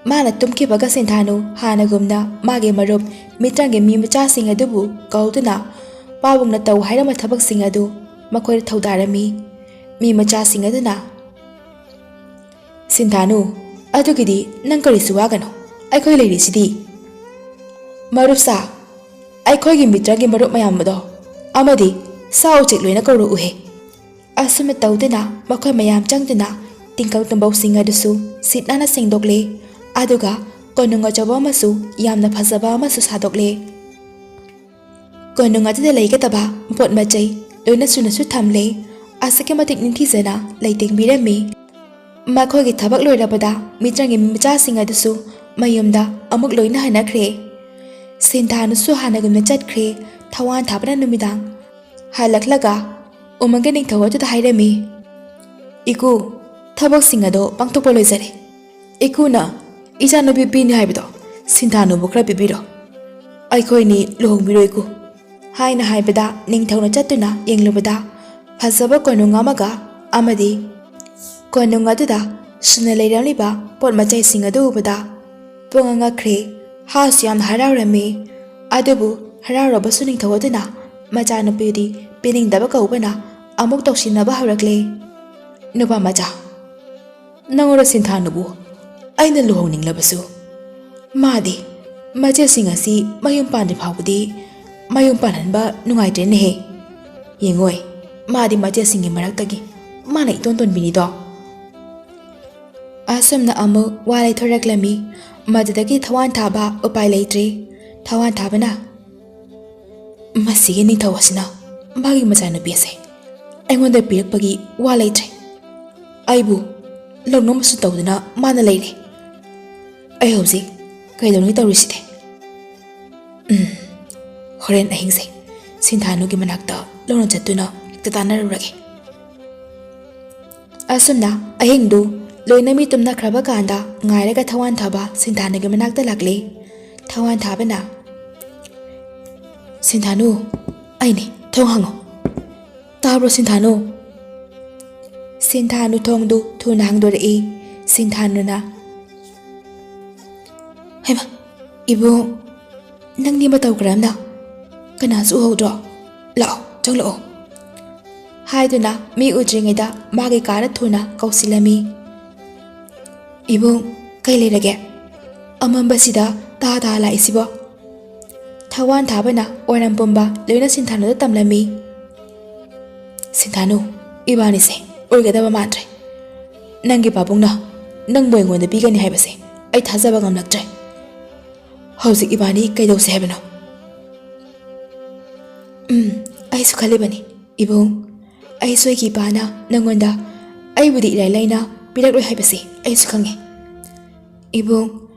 ꯃꯥꯅ ꯇꯨꯝꯈꯤꯕꯒ ꯁꯤꯟꯊꯥꯅꯨ ꯍꯥꯟꯅꯒꯨꯝꯅ ꯃꯥꯒꯤ ꯃꯔꯨꯞ ꯃꯤꯇ꯭ꯔꯪꯒꯤ ꯃꯤ ꯃꯆꯥꯁꯤꯡ ꯑꯗꯨꯕꯨ ꯀꯧꯗꯨꯅ ꯄꯥꯕꯨꯡꯅ ꯇꯧ ꯍꯥꯏꯔꯝꯕ ꯊꯕꯛꯁꯤꯡ ꯑꯗꯨ ꯃꯈꯣꯏꯗ ꯊꯧꯗꯥꯔꯝꯃꯤ꯫ ꯃꯤ ꯃꯆꯥꯁꯤꯡ ꯑꯗꯨꯅ, "ꯁꯤꯟꯊꯥꯅꯨ, ꯑꯗꯨꯒꯤꯗꯤ ꯅꯪ ꯀꯔꯤꯁꯨ ꯋꯥꯒꯅꯨ, ꯑꯩꯈꯣꯏ ꯂꯩꯔꯤꯁꯤꯗꯤ꯫ ꯃꯔꯨꯞ ꯁꯥ, ꯑꯩꯈꯣꯏꯒꯤ ꯃꯤꯇ꯭ꯔꯪꯒꯤ ꯃꯔꯨꯞ ꯃꯌꯥꯝ ꯑꯗꯣ ꯑꯃꯗꯤ ꯁꯥ ꯎꯆꯦꯛ ꯂꯣꯏꯅ ꯀꯧꯔꯛꯎꯍꯦ꯫" ꯑꯁꯨꯝꯅ ꯇꯧꯗꯨꯅ ꯃꯈꯣꯏ ꯃꯌꯥꯝ ꯆꯪꯗꯨꯅ ꯇꯤꯡꯈꯧ ꯇꯨꯝꯕꯧꯁꯤꯡ ꯑꯗꯨꯁꯨ ꯁꯤꯠ ꯅꯥꯟꯅ ꯁꯦꯡꯗꯣꯛꯂꯦ꯫ ꯑꯗꯨꯒ ꯀꯣꯅꯨꯡ ꯑꯆꯧꯕ ꯑꯃꯁꯨ ꯌꯥꯝꯅ ꯐꯖꯕ ꯑꯃꯁꯨ ꯁꯥꯗꯣꯛꯂꯦ꯫ ꯀꯣꯅꯨꯡ ꯑꯗꯨꯗ ꯂꯩꯒꯗꯕ ꯄꯣꯠ ꯃꯆꯩ ꯂꯣꯏꯅ ꯁꯨꯅꯁꯨ ꯊꯝꯂꯦ꯫ ꯑꯁꯨꯛꯀꯤ ꯃꯇꯤꯛ ꯅꯤꯡꯊꯤꯖꯅ ꯂꯩꯇꯦꯡꯕꯤꯔꯝꯃꯤ꯫ ꯃꯈꯣꯏꯒꯤ ꯊꯕꯛ ꯂꯣꯏꯔꯕꯗ ꯃꯤꯇ꯭ꯔꯪꯒꯤ ꯃꯆꯥꯁꯤꯡ ꯑꯗꯨꯁꯨ ꯃꯌꯨꯝꯗ ꯑꯃꯨꯛ ꯂꯣꯏꯅ ꯍꯟꯅꯈ꯭ꯔꯦ꯫ ꯁꯤꯟꯊꯥꯅꯨꯁꯨ ꯍꯥꯟꯅꯒꯨꯝꯅ ꯆꯠꯈ꯭ꯔꯦ꯫ ꯊꯋꯥꯟ ꯊꯥꯕꯅ ꯅꯨꯃꯤꯗꯥꯡ ꯍꯜꯂꯛꯂꯒ ꯎꯃꯪꯒꯤ ꯅꯤꯡꯊꯧ ꯑꯗꯨꯗ ꯍꯥꯏꯔꯝꯃꯤ, "ꯏꯀꯨ, ꯊꯕꯛꯁꯤꯡ ꯑꯗꯣ ꯄꯥꯡꯊꯣꯛꯄ ꯂꯣꯏꯖꯔꯦ꯫ ꯏꯀꯨꯅ ꯏꯆꯥꯅꯨꯄꯤ ꯄꯤꯅꯤ ꯍꯥꯏꯕꯗꯣ ꯁꯤꯟꯊꯥꯅꯨꯕꯨ ꯈꯔ ꯄꯤꯕꯤꯔꯣ꯫ ꯑꯩꯈꯣꯏꯅꯤ ꯂꯨꯍꯣꯡꯕꯤꯔꯣ ꯏꯀꯨ," ꯍꯥꯏꯅ ꯍꯥꯏꯕꯗ ꯅꯤꯡꯊꯧꯅ ꯆꯠꯇꯨꯅ ꯌꯦꯡꯂꯨꯕꯗ ꯐꯖꯕ ꯀꯣꯅꯨꯡ ꯑꯃꯒ ꯑꯃꯗꯤ ꯀꯣꯅꯨꯡ ꯑꯗꯨꯗ ꯁꯨꯅ ꯂꯩꯔꯝꯂꯤꯕ ꯄꯣꯠ ꯃꯆꯩꯁꯤꯡ ꯑꯗꯨ ꯎꯕꯗ ꯄꯨꯡꯉꯛ ꯉꯛꯈ꯭ꯔꯦ꯫ ꯍꯥꯁ ꯌꯥꯝꯅ ꯍꯔꯥꯎꯔꯝꯃꯤ꯫ ꯑꯗꯨꯕꯨ ꯍꯔꯥꯎꯔꯕꯁꯨ ꯅꯤꯡꯊꯧ ꯑꯗꯨꯅ ꯃꯆꯥꯅꯨꯄꯤꯗꯤ ꯄꯤꯅꯤꯡꯗꯕ ꯀꯧꯕꯅ ꯑꯃꯨꯛ ꯇꯧꯁꯤꯟꯅꯕ ꯍꯧꯔꯛꯂꯦ꯫ "ꯅꯨꯄꯥ ꯃꯆꯥ, ꯅꯪꯉꯣꯟꯗ ꯁꯤꯟꯊꯥꯅꯨꯕꯨ ꯑꯩꯅ ꯂꯨꯍꯣꯡꯅꯤꯡꯂꯕꯁꯨ, ꯃꯥꯗꯤ ꯃꯆꯦꯁꯤꯡ ꯑꯁꯤ ꯃꯌꯨꯝ ꯄꯥꯟꯗ꯭ꯔꯤ ꯐꯥꯎꯕꯗꯤ ꯃꯌꯨꯝ ꯄꯥꯟꯍꯟꯕ ꯅꯨꯡꯉꯥꯏꯇ꯭ꯔꯦꯅꯦꯍꯦ꯫ ꯌꯦꯡꯉꯣꯏ, ꯃꯥꯗꯤ ꯃꯆꯦꯁꯤꯡꯒꯤ ꯃꯔꯛꯇꯒꯤ ꯃꯥꯅ ꯏꯇꯣꯟ ꯇꯣꯟꯕꯤꯅꯤꯗꯣ"꯫ ꯑꯁꯨꯝꯅ ꯑꯃꯨꯛ ꯋꯥ ꯂꯩꯊꯣꯔꯛꯂꯝꯃꯤ꯫ ꯃꯗꯨꯗꯒꯤ ꯊꯋꯥꯟ ꯊꯥꯕ ꯎꯄꯥꯏ ꯂꯩꯇ꯭ꯔꯦ꯫ ꯊꯋꯥꯟ ꯊꯥꯕꯅ, "ꯃꯁꯤꯒꯤ ꯅꯤꯡꯊꯧ ꯑꯁꯤꯅ ꯃꯥꯒꯤ ꯃꯆꯥꯅꯨꯄꯤ ꯑꯁꯦ ꯑꯩꯉꯣꯟꯗ ꯄꯤꯔꯛꯄꯒꯤ ꯋꯥ ꯂꯩꯇ꯭ꯔꯦ꯫ ꯑꯩꯕꯨ ꯂꯧꯅꯕꯁꯨ ꯇꯧꯗꯨꯅ ꯃꯥꯅ ꯂꯩꯔꯦ꯫ ꯑꯩ ꯍꯧꯖꯤꯛ ꯀꯩꯗꯧꯅꯤ ꯇꯧꯔꯤꯁꯤꯗꯤ? ꯎꯝ, ꯍꯣꯔꯦꯟ ꯑꯍꯤꯡꯁꯦ ꯁꯤꯟꯊꯥꯅꯨꯒꯤ ꯃꯅꯥꯛꯇ ꯂꯧꯅ ꯆꯠꯇꯨꯅ ꯍꯦꯛꯇ ꯇꯥꯟꯅꯔꯨꯔꯒꯦ"꯫ ꯑꯁꯨꯝꯅ ꯑꯍꯤꯡꯗꯨ ꯂꯣꯏꯅ ꯃꯤ ꯇꯨꯝꯅꯈ꯭ꯔꯕ ꯀꯥꯟꯗ ꯉꯥꯏꯔꯒ ꯊꯋꯥꯟ ꯊꯥꯕ ꯁꯤꯟꯊꯥꯅꯨꯒꯤ ꯃꯅꯥꯛꯇ ꯂꯥꯛꯂꯦ꯫ ꯊꯋꯥꯟ ꯊꯥꯕꯅ, "ꯁꯤꯟꯊꯥꯅꯨ, ꯑꯩꯅꯦ, ꯊꯣꯡ ꯍꯥꯡꯉꯣ꯫ ꯇꯥꯕ꯭ꯔꯣ ꯁꯤꯟꯊꯥꯅꯨ?" ꯁꯤꯟꯊꯥꯅꯨ ꯊꯣꯡꯗꯨ ꯊꯨꯅ ꯍꯥꯡꯗꯣꯔꯛꯏ꯫ ꯁꯤꯟꯊꯥꯅꯨꯅ, "ꯍꯩꯃꯥ, ꯏꯕꯨꯡ, ꯅꯪꯗꯤ ꯃꯇꯧ ꯀꯔꯝꯅ? ꯀꯅꯥꯁꯨ ꯎꯍꯧꯗ꯭ꯔꯣ? ꯂꯥꯛꯑꯣ, ꯆꯪꯂꯛꯑꯣ" ꯍꯥꯏꯗꯨꯅ ꯃꯤ ꯎꯗ꯭ꯔꯤꯉꯩꯗ ꯃꯥꯒꯤ ꯀꯥꯗ ꯊꯨꯅ ꯀꯧꯁꯤꯜꯂꯝꯃꯤ꯫ "ꯏꯕꯨꯡ, ꯀꯩ ꯂꯩꯔꯒꯦ? ꯑꯃꯝꯕꯁꯤꯗ ꯇꯥ ꯇꯥ ꯂꯥꯛꯏꯁꯤꯕꯣ?" ꯊꯋꯥꯟ ꯊꯥꯕꯅ ꯑꯣꯏꯔꯝ ꯄꯨꯝꯕ ꯂꯣꯏꯅ ꯁꯤꯟꯊꯥꯅꯨꯗ ꯇꯝꯂꯝꯃꯤ꯫ "ꯁꯤꯟꯊꯥꯅꯨ, ꯏꯕꯥꯅꯤꯁꯦ ꯑꯣꯏꯒꯗꯕ ꯃꯥꯟꯗ꯭ꯔꯦ꯫ ꯅꯪꯒꯤ ꯄꯥꯕꯨꯡꯅ ꯅꯪꯕꯨ ꯑꯩꯉꯣꯟꯗ ꯄꯤꯒꯅꯤ ꯍꯥꯏꯕꯁꯦ ꯑꯩ ꯊꯥꯖꯕ ꯉꯝꯂꯛꯇ꯭ꯔꯦ꯫ ꯍꯧꯖꯤꯛ ꯏꯕꯥꯅꯤ ꯀꯩꯗꯧꯁꯦ ꯍꯥꯏꯕꯅꯣ?" "ꯎꯝ, ꯑꯩꯁꯨ ꯈꯜꯂꯤꯕꯅꯤ, ꯏꯕꯨꯡ꯫ ꯑꯩꯁꯨ ꯑꯩꯒꯤ ꯏꯄꯥꯅ ꯅꯪꯉꯣꯟꯗ ꯑꯩꯕꯨꯗꯤ ꯏꯔꯥꯏ ꯂꯥꯏꯅ ꯄꯤꯔꯛꯂꯣꯏ ꯍꯥꯏꯕꯁꯤ ꯑꯩꯁꯨ ꯈꯪꯉꯤ꯫ ꯏꯕꯨꯡ,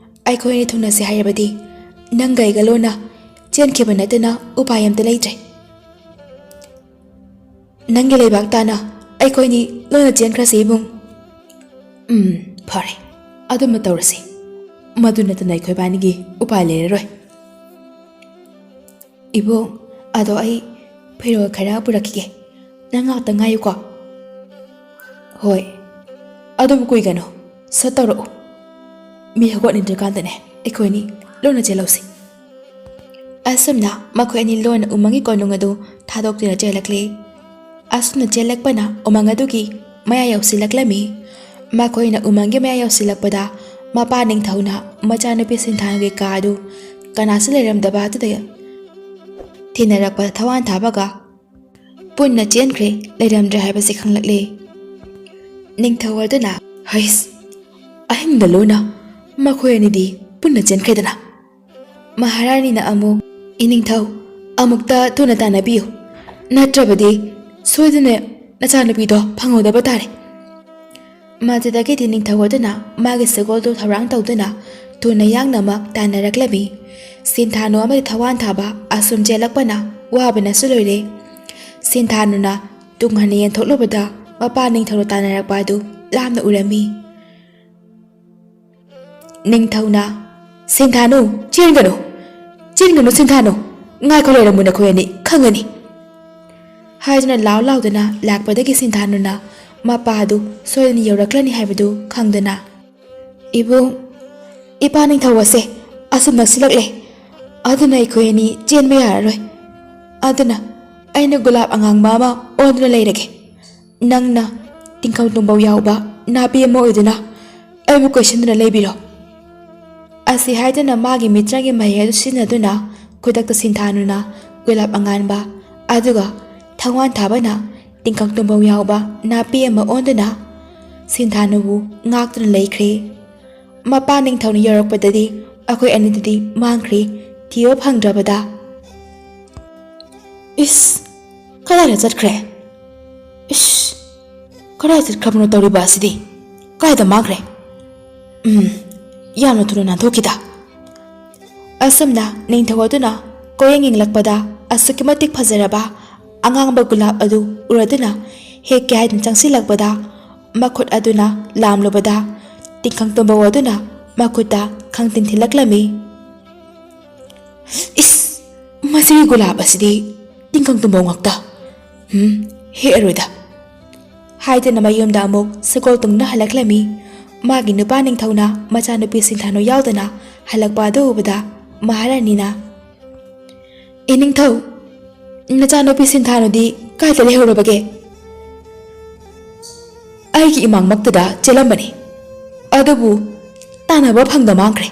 ꯑꯩꯈꯣꯏ ꯑꯅꯤ ꯊꯨꯡꯅꯁꯦ ꯍꯥꯏꯔꯕꯗꯤ ꯅꯪꯒ ꯑꯩꯒ ꯂꯣꯟꯅ ꯆꯦꯟꯈꯤꯕ ꯅꯠꯇꯅ ꯎꯄꯥꯏ ꯑꯝꯇ ꯂꯩꯇ꯭ꯔꯦ꯫ ꯅꯪꯒꯤ ꯂꯩꯕꯥꯛ ꯇꯥꯅ ꯑꯩꯈꯣꯏꯅꯤ ꯂꯣꯟꯅ ꯆꯦꯟꯈ꯭ꯔꯁꯤ, ꯏꯕꯨꯡ"꯫ "ꯎꯝ, ꯐꯔꯦ, ꯑꯗꯨꯃ ꯇꯧꯔꯁꯤ꯫ ꯃꯗꯨ ꯅꯠꯇꯅ ꯑꯩꯈꯣꯏꯕꯥꯅꯤꯒꯤ ꯎꯄꯥꯏ ꯂꯩꯔꯔꯣꯏ"꯫ "ꯏꯕꯨꯡ, ꯑꯗꯣ ꯑꯩ ꯐꯤꯔꯣꯜ ꯈꯔ ꯄꯨꯔꯛꯈꯤꯒꯦ, ꯅꯪ ꯉꯥꯛꯇ ꯉꯥꯏꯌꯨꯀꯣ"꯫ "ꯍꯣꯏ, ꯑꯗꯨꯕꯨ ꯀꯨꯏꯒꯅꯨ, ꯁꯠ ꯇꯧꯔꯛꯎ꯫ ꯃꯤ ꯍꯧꯒꯠꯅꯤꯡꯗ꯭ꯔꯤꯀꯥꯟꯗꯅꯦ ꯑꯩꯈꯣꯏꯅꯤ ꯂꯣꯟꯅ ꯆꯦꯜꯍꯧꯁꯤ꯫ ꯑꯁꯨꯝꯅ ꯃꯈꯣꯏ ꯑꯅꯤ ꯂꯣꯟꯅ ꯎꯃꯪꯒꯤ ꯀꯣꯅꯨꯡ ꯑꯗꯨ ꯊꯥꯗꯣꯛꯇꯨꯅ ꯆꯦꯜꯂꯛꯂꯦ꯫ ꯑꯁꯨꯝꯅ ꯆꯦꯜꯂꯛꯄꯅ ꯎꯃꯪ ꯑꯗꯨꯒꯤ ꯃꯌꯥ ꯌꯧꯁꯤꯜꯂꯛꯂꯝꯃꯤ꯫ ꯃꯈꯣꯏꯅ ꯎꯃꯪꯒꯤ ꯃꯌꯥ ꯌꯧꯁꯤꯜꯂꯛꯄꯗ ꯃꯄꯥ ꯅꯤꯡꯊꯧꯅ ꯃꯆꯥꯅꯨꯄꯤ ꯁꯤꯟꯊꯥꯅꯨꯒꯤ ꯀꯥ ꯑꯗꯨ ꯀꯅꯥꯁꯨ ꯂꯩꯔꯝꯗꯕ ꯑꯗꯨꯗ ꯊꯦꯡꯅꯔꯛꯄꯗ ꯊꯋꯥꯟ ꯊꯥꯕꯒ ꯄꯨꯟꯅ ꯆꯦꯟꯈ꯭ꯔꯦ, ꯂꯩꯔꯝꯗ꯭ꯔꯦ ꯍꯥꯏꯕꯁꯤ ꯈꯪꯂꯛꯂꯦ꯫ ꯅꯤꯡꯊꯧ ꯑꯗꯨꯅ, "ꯍꯩꯁ, ꯑꯍꯤꯡꯗ ꯂꯣꯟꯅ ꯃꯈꯣꯏ ꯑꯅꯤꯗꯤ ꯄꯨꯟꯅ ꯆꯦꯟꯈ꯭ꯔꯦꯗꯅ?" ꯃꯍꯥꯔꯥꯅꯤꯅ ꯑꯃꯨꯛ, "ꯏꯅꯤꯡꯊꯧ, ꯑꯃꯨꯛꯇ ꯊꯨꯅ ꯇꯥꯟꯅꯕꯤꯌꯨ, ꯅꯠꯇ꯭ꯔꯕꯗꯤ ꯁꯣꯏꯗꯅ ꯅꯆꯥꯅꯨꯄꯤꯗꯣ ꯐꯪꯍꯧꯗꯕ ꯇꯥꯔꯦ꯫" ꯃꯗꯨꯗꯒꯤꯗꯤ ꯅꯤꯡꯊꯧ ꯑꯗꯨꯅ ꯃꯥꯒꯤ ꯁꯒꯣꯜꯗꯨ ꯊꯧꯔꯥꯡ ꯇꯧꯗꯨꯅ ꯊꯨꯅ ꯌꯥꯡꯅꯃꯛ ꯇꯥꯟꯅꯔꯛꯂꯝꯃꯤ꯫ ꯁꯤꯟꯊꯥꯅꯨ ꯑꯃꯗꯤ ꯊꯋꯥꯟ ꯊꯥꯕ ꯑꯁꯨꯝ ꯆꯦꯜꯂꯛꯄꯅ ꯋꯥꯕꯅꯁꯨ ꯂꯣꯏꯔꯦ꯫ ꯁꯤꯟꯊꯥꯅꯨꯅ ꯇꯨꯡ ꯍꯟꯅ ꯌꯦꯟꯊꯣꯛꯂꯨꯕꯗ ꯃꯄꯥ ꯅꯤꯡꯊꯧꯅ ꯇꯥꯟꯅꯔꯛꯄ ꯑꯗꯨ ꯂꯥꯞꯅ ꯎꯔꯝꯃꯤ꯫ ꯅꯤꯡꯊꯧꯅ, "ꯁꯤꯟꯊꯥꯅꯨ, ꯆꯦꯟꯒꯅꯨ, ꯆꯦꯟꯒꯅꯨ ꯁꯤꯟꯊꯥꯅꯨ, ꯉꯥꯏꯈꯣ, ꯂꯩꯔꯝꯃꯨ, ꯅꯈꯣꯏ ꯑꯅꯤ ꯈꯪꯒꯅꯤ" ꯍꯥꯏꯗꯨꯅ ꯂꯥꯎ ꯂꯥꯎꯗꯨꯅ ꯂꯥꯛꯄꯗꯒꯤ ꯁꯤꯟꯊꯥꯅꯨꯅ ꯃꯄꯥ ꯑꯗꯨ ꯁꯣꯏꯗꯅ ꯌꯧꯔꯛꯂꯅꯤ ꯍꯥꯏꯕꯗꯨ ꯈꯪꯗꯨꯅ, "ꯏꯕꯨꯡ, ꯏꯄꯥ ꯅꯤꯡꯊꯧ ꯑꯁꯦ ꯑꯁꯨꯝ ꯅꯛꯁꯤꯜꯂꯛꯂꯦ, ꯑꯗꯨꯅ ꯑꯩꯈꯣꯏ ꯑꯅꯤ ꯆꯦꯟꯕ ꯌꯥꯔꯔꯣꯏ꯫ ꯑꯗꯨꯅ ꯑꯩꯅ ꯒꯨꯂꯥꯞ ꯑꯉꯥꯡꯕ ꯑꯃ ꯑꯣꯟꯗꯨꯅ ꯂꯩꯔꯒꯦ꯫ ꯅꯪꯅ ꯇꯤꯡꯈꯪ ꯇꯨꯝꯕꯧ ꯌꯥꯎꯕ ꯅꯥꯄꯤ ꯑꯃ ꯑꯣꯏꯗꯨꯅ ꯑꯩꯕꯨ ꯀꯣꯏꯁꯤꯟꯗꯨꯅ ꯂꯩꯕꯤꯔꯣ꯫" ꯑꯁꯤ ꯍꯥꯏꯗꯨꯅ ꯃꯥꯒꯤ ꯃꯤꯇ꯭ꯔꯪꯒꯤ ꯃꯍꯩ ꯑꯗꯨ ꯁꯤꯖꯤꯟꯅꯗꯨꯅ ꯈꯨꯗꯛꯇ ꯁꯤꯟꯊꯥꯅꯨꯅ ꯒꯨꯂꯥꯞ ꯑꯉꯥꯟꯕ ꯑꯗꯨꯒ ꯊꯋꯥꯟ ꯊꯥꯕꯅ ꯇꯤꯡꯈꯪ ꯇꯨꯝꯕꯧ ꯌꯥꯎꯕ ꯅꯥꯄꯤ ꯑꯃ ꯑꯣꯟꯗꯨꯅ ꯁꯤꯟꯊꯥꯅꯨꯕꯨ ꯉꯥꯛꯇꯨꯅ ꯂꯩꯈ꯭ꯔꯦ꯫ ꯃꯄꯥ ꯅꯤꯡꯊꯧꯅ ꯌꯧꯔꯛꯄꯗꯗꯤ ꯑꯩꯈꯣꯏ ꯑꯅꯤꯗꯨꯗꯤ ꯃꯥꯡꯈ꯭ꯔꯦ, ꯊꯤꯕ ꯐꯪꯗ꯭ꯔꯕꯗ꯫ "ꯏꯁ, ꯀꯗꯥꯏꯗ ꯆꯠꯈ꯭ꯔꯦ? ꯏꯁ, ꯀꯗꯥꯏ ꯆꯠꯈ꯭ꯔꯕꯅꯣ ꯇꯧꯔꯤꯕ ꯑꯁꯤꯗꯤ? ꯀꯗꯥꯏꯗ ꯃꯥꯡꯈ꯭ꯔꯦ? ꯎꯝ, ꯌꯥꯝꯅ ꯊꯨꯅ ꯅꯥꯟꯊꯣꯛꯈꯤꯗ꯫" ꯑꯁꯨꯝꯅ ꯅꯤꯡꯊꯧ ꯑꯗꯨꯅ ꯀꯣꯌꯦꯡ ꯌꯦꯡꯂꯛꯄꯗ ꯑꯁꯨꯛꯀꯤ ꯃꯇꯤꯛ ꯐꯖꯔꯕ ꯑꯉꯥꯡꯕ ꯒꯨꯂꯥꯞ ꯑꯗꯨ ꯎꯔꯗꯨꯅ ꯍꯦꯛꯀꯦ ꯍꯥꯏꯗꯨꯅ ꯆꯪꯁꯤꯜꯂꯛꯄꯗ ꯃꯈꯨꯠ ꯑꯗꯨꯅ ꯂꯥꯝꯂꯨꯕꯗ ꯇꯤꯡꯈꯪ ꯇꯨꯝꯕꯧ ꯑꯗꯨꯅ ꯃꯈꯨꯠꯇ ꯈꯪꯇꯤꯡ ꯊꯤꯜꯂꯛꯂꯝꯃꯤ꯫ "ꯏꯁ, ꯃꯁꯤꯒꯤ ꯒꯨꯂꯥꯞ ꯑꯁꯤꯗꯤ ꯇꯤꯡꯈꯪ ꯇꯨꯝꯕꯧ ꯉꯥꯛꯇ꯫ ꯎꯝ, ꯍꯦꯛꯑꯔꯣꯏꯗ" ꯍꯥꯏꯗꯨꯅ ꯃꯌꯨꯝꯗ ꯑꯃꯨꯛ ꯁꯒꯣꯜ ꯇꯣꯡꯗꯨꯅ ꯍꯜꯂꯛꯂꯝꯃꯤ꯫ ꯃꯥꯒꯤ ꯅꯨꯄꯥ ꯅꯤꯡꯊꯧꯅ ꯃꯆꯥꯅꯨꯄꯤ ꯁꯤꯟꯊꯥꯅꯨ ꯌꯥꯎꯗꯅ ꯍꯜꯂꯛꯄ ꯑꯗꯨ ꯎꯕꯗ ꯃꯍꯥꯔꯥꯅꯤꯅ, "ꯏꯅꯤꯡꯊꯧ, ꯅꯆꯥꯅꯨꯄꯤ ꯁꯤꯟꯊꯥꯅꯨꯗꯤ ꯀꯥꯏꯗ ꯂꯩꯍꯧꯔꯕꯒꯦ? ꯑꯩꯒꯤ ꯏꯃꯥꯡꯃꯛꯇꯗ ꯆꯦꯜꯂꯝꯕꯅꯤ, ꯑꯗꯨꯕꯨ ꯇꯥꯟꯅꯕ ꯐꯪꯗ ꯃꯥꯡꯈ꯭ꯔꯦ꯫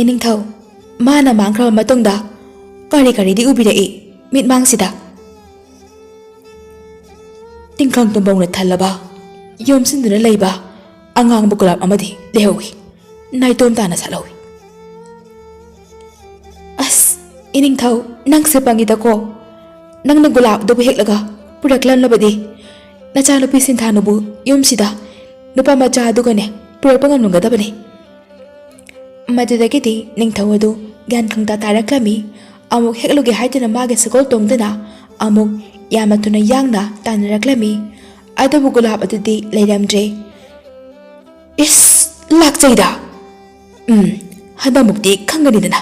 ꯏꯅꯤꯡꯊꯧ, ꯃꯥꯅ ꯃꯥꯡꯈ꯭ꯔꯕ ꯃꯇꯨꯡꯗ ꯀꯔꯤ ꯀꯔꯤꯗꯤ ꯎꯕꯤꯔꯛꯏ ꯃꯤꯠꯃꯥꯡꯁꯤꯗ?" ꯇꯤꯡꯈꯪ ꯇꯨꯝꯕꯧꯅ ꯊꯜꯂꯕ, ꯌꯣꯝꯁꯤꯟꯗꯨꯅ ꯂꯩꯕ ꯑꯉꯥꯡꯕ ꯒꯨꯂꯥꯞ ꯑꯃꯗꯤ ꯂꯩꯍꯧꯏ꯫ ꯅꯥꯏꯇꯣꯝ ꯇꯥꯅ ꯁꯥꯠꯍꯧꯏ꯫ "ꯑꯁ, ꯏꯅꯤꯡꯊꯧ, ꯅꯪꯁꯦ ꯄꯪꯉꯤꯗꯀꯣ꯫ ꯅꯪꯅ ꯒꯨꯂꯥꯞ ꯑꯗꯨꯕꯨ ꯍꯦꯛꯂꯒ ꯄꯨꯔꯛꯂꯝꯂꯕꯗꯤ ꯅꯆꯥꯅꯨꯄꯤ ꯁꯤꯟꯊꯥꯅꯨꯕꯨ ꯌꯨꯝꯁꯤꯗ ꯅꯨꯄꯥ ꯃꯆꯥ ꯑꯗꯨꯒꯅꯦ ꯄꯨꯔꯛꯄ ꯉꯝꯂꯝꯒꯗꯕꯅꯤ꯫" ꯃꯗꯨꯗꯒꯤꯗꯤ ꯅꯤꯡꯊꯧ ꯑꯗꯨ ꯒ꯭ꯌꯥꯟ ꯈꯪꯇꯥ ꯇꯥꯔꯛꯂꯝꯃꯤ꯫ ꯑꯃꯨꯛ ꯍꯦꯛꯂꯨꯒꯦ ꯍꯥꯏꯗꯨꯅ ꯃꯥꯒꯤ ꯁꯒꯣꯜ ꯇꯣꯡꯗꯨꯅ ꯑꯃꯨꯛ ꯌꯥꯝꯅ ꯊꯨꯅ ꯌꯥꯡꯅ ꯇꯥꯟꯅꯔꯛꯂꯝꯃꯤ꯫ ꯑꯗꯨꯕꯨ ꯒꯨꯂꯥꯞ ꯑꯗꯨꯗꯤ ꯂꯩꯔꯝꯗ꯭ꯔꯦ꯫ "ꯏꯁ, ꯂꯥꯛꯆꯩꯗ꯫ ꯎꯝ, ꯍꯟꯗꯛꯃꯨꯛꯇꯤ ꯈꯪꯒꯅꯤꯗꯅ꯫"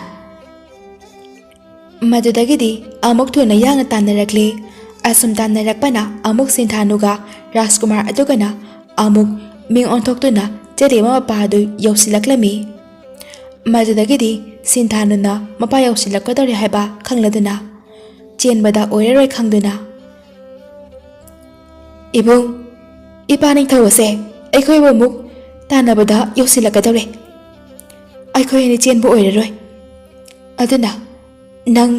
ꯃꯗꯨꯗꯒꯤꯗꯤ ꯑꯃꯨꯛ ꯊꯨꯅ ꯌꯥꯡꯅ ꯇꯥꯟꯅꯔꯛꯂꯦ꯫ ꯑꯁꯨꯝ ꯇꯥꯟꯅꯔꯛꯄꯅ ꯑꯃꯨꯛ ꯁꯤꯟꯊꯥꯅꯨꯒ ꯔꯥꯖꯀꯨꯃꯥꯔ ꯑꯗꯨꯒꯅ ꯑꯃꯨꯛ ꯃꯤꯡ ꯑꯣꯟꯊꯣꯛꯇꯨꯅ ꯆꯦꯜꯂꯤꯕ ꯃꯄꯥ ꯑꯗꯨ ꯌꯧꯁꯤꯜꯂꯛꯂꯝꯃꯤ꯫ ꯃꯗꯨꯗꯒꯤꯗꯤ ꯁꯤꯟꯊꯥꯅꯨꯅ ꯃꯄꯥ ꯌꯧꯁꯤꯜꯂꯛꯀꯗꯧꯔꯦ ꯍꯥꯏꯕ ꯈꯪꯂꯗꯨꯅ ꯆꯦꯟꯕꯗ ꯑꯣꯏꯔꯔꯣꯏ ꯈꯪꯗꯨꯅ, "ꯏꯕꯨꯡ, ꯏꯄꯥ ꯅꯤꯡꯊꯧ ꯑꯁꯦ ꯑꯩꯈꯣꯏꯕꯨ ꯑꯃꯨꯛ ꯇꯥꯟꯅꯕꯗ ꯌꯧꯁꯤꯜꯂꯛꯀꯗꯧꯔꯦ꯫ ꯑꯩꯈꯣꯏ ꯑꯅꯤ ꯆꯦꯟꯕ ꯑꯣꯏꯔꯔꯣꯏ꯫ ꯑꯗꯨꯅ ꯅꯪ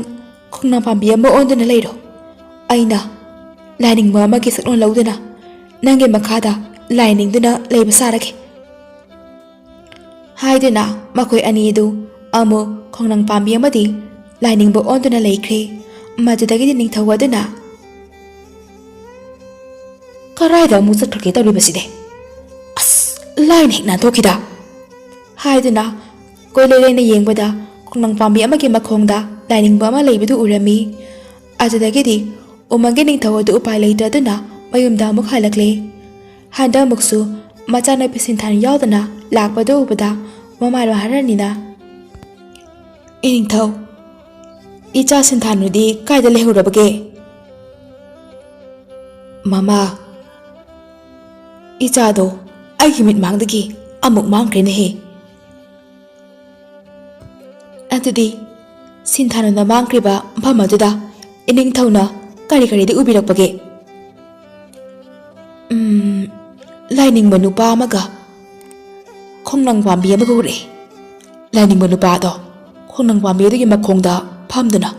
ꯈꯣꯡꯅꯥꯡ ꯄꯥꯝꯕꯤ ꯑꯃ ꯑꯣꯟꯗꯨꯅ ꯂꯩꯔꯣ꯫ ꯑꯩꯅ ꯂꯥꯏꯅꯤꯡꯕ ꯑꯃꯒꯤ ꯁꯛꯂꯣꯟ ꯂꯧꯗꯨꯅ ꯅꯪꯒꯤ ꯃꯈꯥꯗ ꯂꯥꯏ ꯅꯤꯡꯗꯨꯅ ꯂꯩꯕ ꯁꯥꯔꯒꯦ꯫" ꯍꯥꯏꯗꯨꯅ ꯃꯈꯣꯏ ꯑꯅꯤ ꯑꯗꯨ ꯑꯃꯨꯛ ꯈꯣꯡꯅꯥꯡ ꯄꯥꯝꯕꯤ ꯑꯃꯗꯤ ꯂꯥꯏꯅꯤꯡꯕ ꯑꯣꯟꯗꯨꯅ ꯂꯩꯈ꯭ꯔꯦ꯫ ꯃꯗꯨꯗꯒꯤꯗꯤ ꯅꯤꯡꯊꯧ ꯑꯗꯨꯅ, "ꯀꯔꯥꯏꯗ ꯑꯃꯨꯛ ꯆꯠꯈ꯭ꯔꯒꯦ ꯇꯧꯔꯤꯕꯁꯤꯗꯤ? ꯑꯁ, ꯂꯥꯏꯅ ꯍꯦꯛ ꯅꯥꯟꯊꯣꯛꯈꯤꯗ!" ꯍꯥꯏꯗꯨꯅ ꯀꯣꯏꯂꯩ ꯂꯩꯅ ꯌꯦꯡꯕꯗ ꯈꯣꯡꯅꯥꯡ ꯄꯥꯝꯕꯤ ꯑꯃꯒꯤ ꯃꯈꯣꯡꯗ ꯂꯥꯏꯅꯤꯡꯕ ꯑꯃ ꯂꯩꯕꯗꯨ ꯎꯔꯝꯃꯤ꯫ ꯑꯗꯨꯗꯒꯤꯗꯤ ꯎꯃꯪꯒꯤ ꯅꯤꯡꯊꯧ ꯑꯗꯨ ꯎꯄꯥꯏ ꯂꯩꯇꯗꯨꯅ ꯃꯌꯨꯝꯗ ꯑꯃꯨꯛ ꯍꯜꯂꯛꯂꯦ꯫ ꯍꯟꯗꯛꯃꯨꯛꯁꯨ ꯃꯆꯥꯅꯨꯄꯤ ꯁꯤꯟꯊꯥꯅꯨ ꯌꯥꯎꯗꯅ ꯂꯥꯛꯄꯗꯨ ꯎꯕꯗ ꯃꯃꯥ ꯃꯍꯥꯔꯥꯅꯤꯅ, "ꯏꯅꯤꯡꯊꯧ, ꯏꯆꯥ ꯁꯤꯟꯊꯥꯅꯨꯗꯤ ꯀꯥꯏꯗ ꯂꯩꯍꯧꯔꯕꯒꯦ?" "ꯃꯃꯥ, ꯏꯆꯥꯗꯣ ꯑꯩꯒꯤ ꯃꯤꯠꯃꯥꯡꯗꯒꯤ ꯑꯃꯨꯛ ꯃꯥꯡꯈ꯭ꯔꯦꯅꯦꯍꯦ꯫ ꯑꯗꯨꯗꯤ ꯁꯤꯟꯊꯥꯅꯨꯅ ꯃꯥꯡꯈ꯭ꯔꯤꯕ ꯃꯐꯝ ꯑꯗꯨꯗ ꯏꯅꯤꯡꯊꯧꯅ ꯀꯔꯤ ꯀꯔꯤꯗꯤ ꯎꯕꯤꯔꯛꯄꯒꯦ? ꯎꯝ, ꯂꯥꯏꯅꯤꯡꯕ ꯅꯨꯄꯥ ꯑꯃꯒ ꯈꯣꯡꯅꯥꯡ ꯄꯥꯝꯕꯤ ꯑꯃꯒ ꯎꯔꯛꯑꯦ꯫ ꯂꯥꯏꯅꯤꯡꯕ ꯅꯨꯄꯥ ꯑꯗꯣ ꯈꯣꯡꯅꯥꯡ ꯄꯥꯝꯕꯤ ꯑꯗꯨꯒꯤ ꯃꯈꯣꯡꯗ ꯐꯝꯗꯨꯅ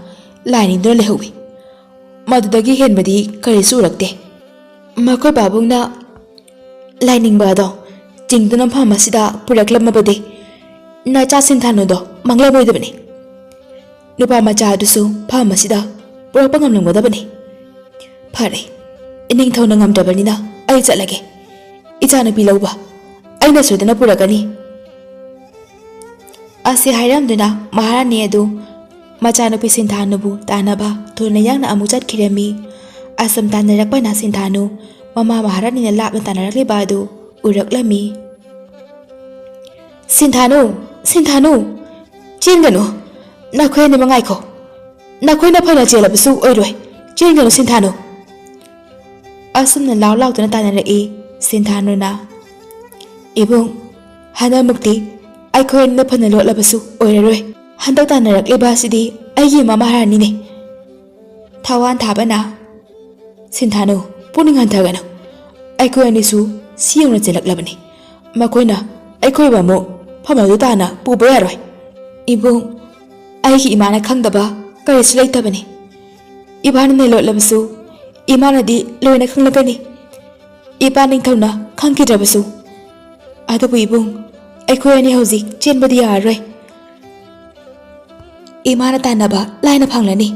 ꯂꯥꯏ ꯅꯤꯡꯗꯨꯅ ꯂꯩꯍꯧꯏ꯫ ꯃꯗꯨꯗꯒꯤ ꯍꯦꯟꯕꯗꯤ ꯀꯔꯤꯁꯨ ꯎꯔꯛꯇꯦ꯫ ꯃꯈꯣꯏ ꯄꯥꯕꯨꯡꯅ ꯂꯥꯏꯅꯤꯡꯕ ꯑꯗꯣ ꯆꯤꯡꯗꯨꯅ ꯃꯐꯝ ꯑꯁꯤꯗ ꯄꯨꯔꯛꯂꯝꯃꯕꯗꯤ ꯅꯆꯥ ꯁꯤꯟꯊꯥꯅꯨꯗꯣ ꯃꯥꯡꯂꯝꯃꯣꯏꯗꯕꯅꯤ꯫ ꯅꯨꯄꯥ ꯃꯆꯥ ꯑꯗꯨꯁꯨ ꯃꯐꯝ ꯑꯁꯤꯗ ꯄꯨꯔꯛꯄ ꯉꯝꯂꯝꯒꯗꯕꯅꯤ꯫ ꯐꯔꯦ, ꯏꯅꯤꯡꯊꯧꯅ ꯉꯝꯗ꯭ꯔꯕꯅꯤꯅ ꯑꯩ ꯆꯠꯂꯒꯦ꯫ ꯏꯆꯥꯅꯨꯄꯤ ꯂꯧꯕ ꯑꯩꯅ ꯁꯣꯏꯗꯅ ꯄꯨꯔꯛꯀꯅꯤ꯫ ꯑꯁꯤ ꯍꯥꯏꯔꯝꯗꯨꯅ ꯃꯍꯥꯔꯥꯅꯤ ꯑꯗꯨ ꯃꯆꯥꯅꯨꯄꯤ ꯁꯤꯟꯊꯥꯅꯨꯕꯨ ꯇꯥꯟꯅꯕ ꯊꯨꯅ ꯌꯥꯡꯅ ꯑꯃꯨꯛ ꯆꯠꯈꯤꯔꯝꯃꯤ꯫ ꯑꯁꯨꯝ ꯇꯥꯟꯅꯔꯛꯄꯅ ꯁꯤꯟꯊꯥꯅꯨ ꯃꯃꯥ ꯃꯍꯥꯔꯥꯅꯤꯅ ꯂꯥꯞꯅ ꯇꯥꯟꯅꯔꯛꯂꯤꯕ ꯑꯗꯨ ꯎꯔꯛꯂꯝꯃꯤ꯫ "ꯁꯤꯟꯊꯥꯅꯨ, ꯁꯤꯟꯊꯥꯅꯨ, ꯆꯦꯟꯒꯅꯨ꯫ ꯅꯈꯣꯏ ꯑꯅꯤꯃꯛ ꯉꯥꯏꯈꯣ꯫ ꯅꯈꯣꯏꯅ ꯐꯅ ꯆꯦꯜꯂꯕꯁꯨ ꯑꯣꯏꯔꯣꯏ꯫ ꯆꯦꯟꯒꯅꯨ ꯁꯤꯟꯊꯥꯅꯨ꯫" ꯑꯁꯨꯝꯅ ꯂꯥꯎ ꯂꯥꯎꯗꯨꯅ ꯇꯥꯟꯅꯔꯛꯏ ꯁꯤꯟꯊꯥꯅꯨꯅ꯫ "ꯏꯕꯨꯡ, ꯍꯟꯗꯛꯃꯛꯇꯤ ꯑꯩꯈꯣꯏ ꯑꯅꯤꯅ ꯐꯅ ꯂꯣꯠꯂꯕꯁꯨ ꯑꯣꯏꯔꯔꯣꯏ꯫ ꯍꯟꯗꯛ ꯇꯥꯟꯅꯔꯛꯂꯤꯕ ꯑꯁꯤꯗꯤ ꯑꯩꯒꯤ ꯏꯃꯥ ꯃꯍꯥꯔꯥꯅꯤꯅꯦ꯫" ꯊꯋꯥꯟ ꯊꯥꯕꯅ, "ꯁꯤꯟꯊꯥꯅꯨ, ꯄꯨꯛꯅꯤꯡ ꯍꯟꯊꯒꯅꯨ꯫ ꯑꯩꯈꯣꯏ ꯑꯅꯤꯁꯨ ꯁꯤ ꯌꯧꯅ ꯆꯦꯜꯂꯛꯂꯕꯅꯤ꯫ ꯃꯈꯣꯏꯅ ꯑꯩꯈꯣꯏꯕꯨ ꯑꯃꯨꯛ ꯐꯝ ꯑꯗꯨ ꯇꯥꯅ ꯄꯨꯕ ꯌꯥꯔꯣꯏ꯫ ꯏꯕꯨꯡ, ꯑꯩꯒꯤ ꯏꯃꯥꯅ ꯈꯪꯗꯕ ꯀꯔꯤꯁꯨ ꯂꯩꯇꯕꯅꯤ꯫ ꯏꯕꯥꯅꯤꯅ ꯂꯣꯠꯂꯕꯁꯨ ꯏꯃꯥꯅꯗꯤ ꯂꯣꯏꯅ ꯈꯪꯂꯛꯀꯅꯤ꯫ ꯏꯄꯥ ꯅꯤꯡꯊꯧꯅ ꯈꯪꯈꯤꯗ꯭ꯔꯕꯁꯨ꯫ ꯑꯗꯨꯕꯨ ꯏꯕꯨꯡ, ꯑꯩꯈꯣꯏ ꯑꯅꯤ ꯍꯧꯖꯤꯛ ꯆꯦꯟꯕꯗꯤ ꯌꯥꯔꯔꯣꯏ꯫ ꯏꯃꯥꯅ ꯇꯥꯟꯅꯕ ꯂꯥꯏꯅ ꯐꯪꯂꯅꯤ꯫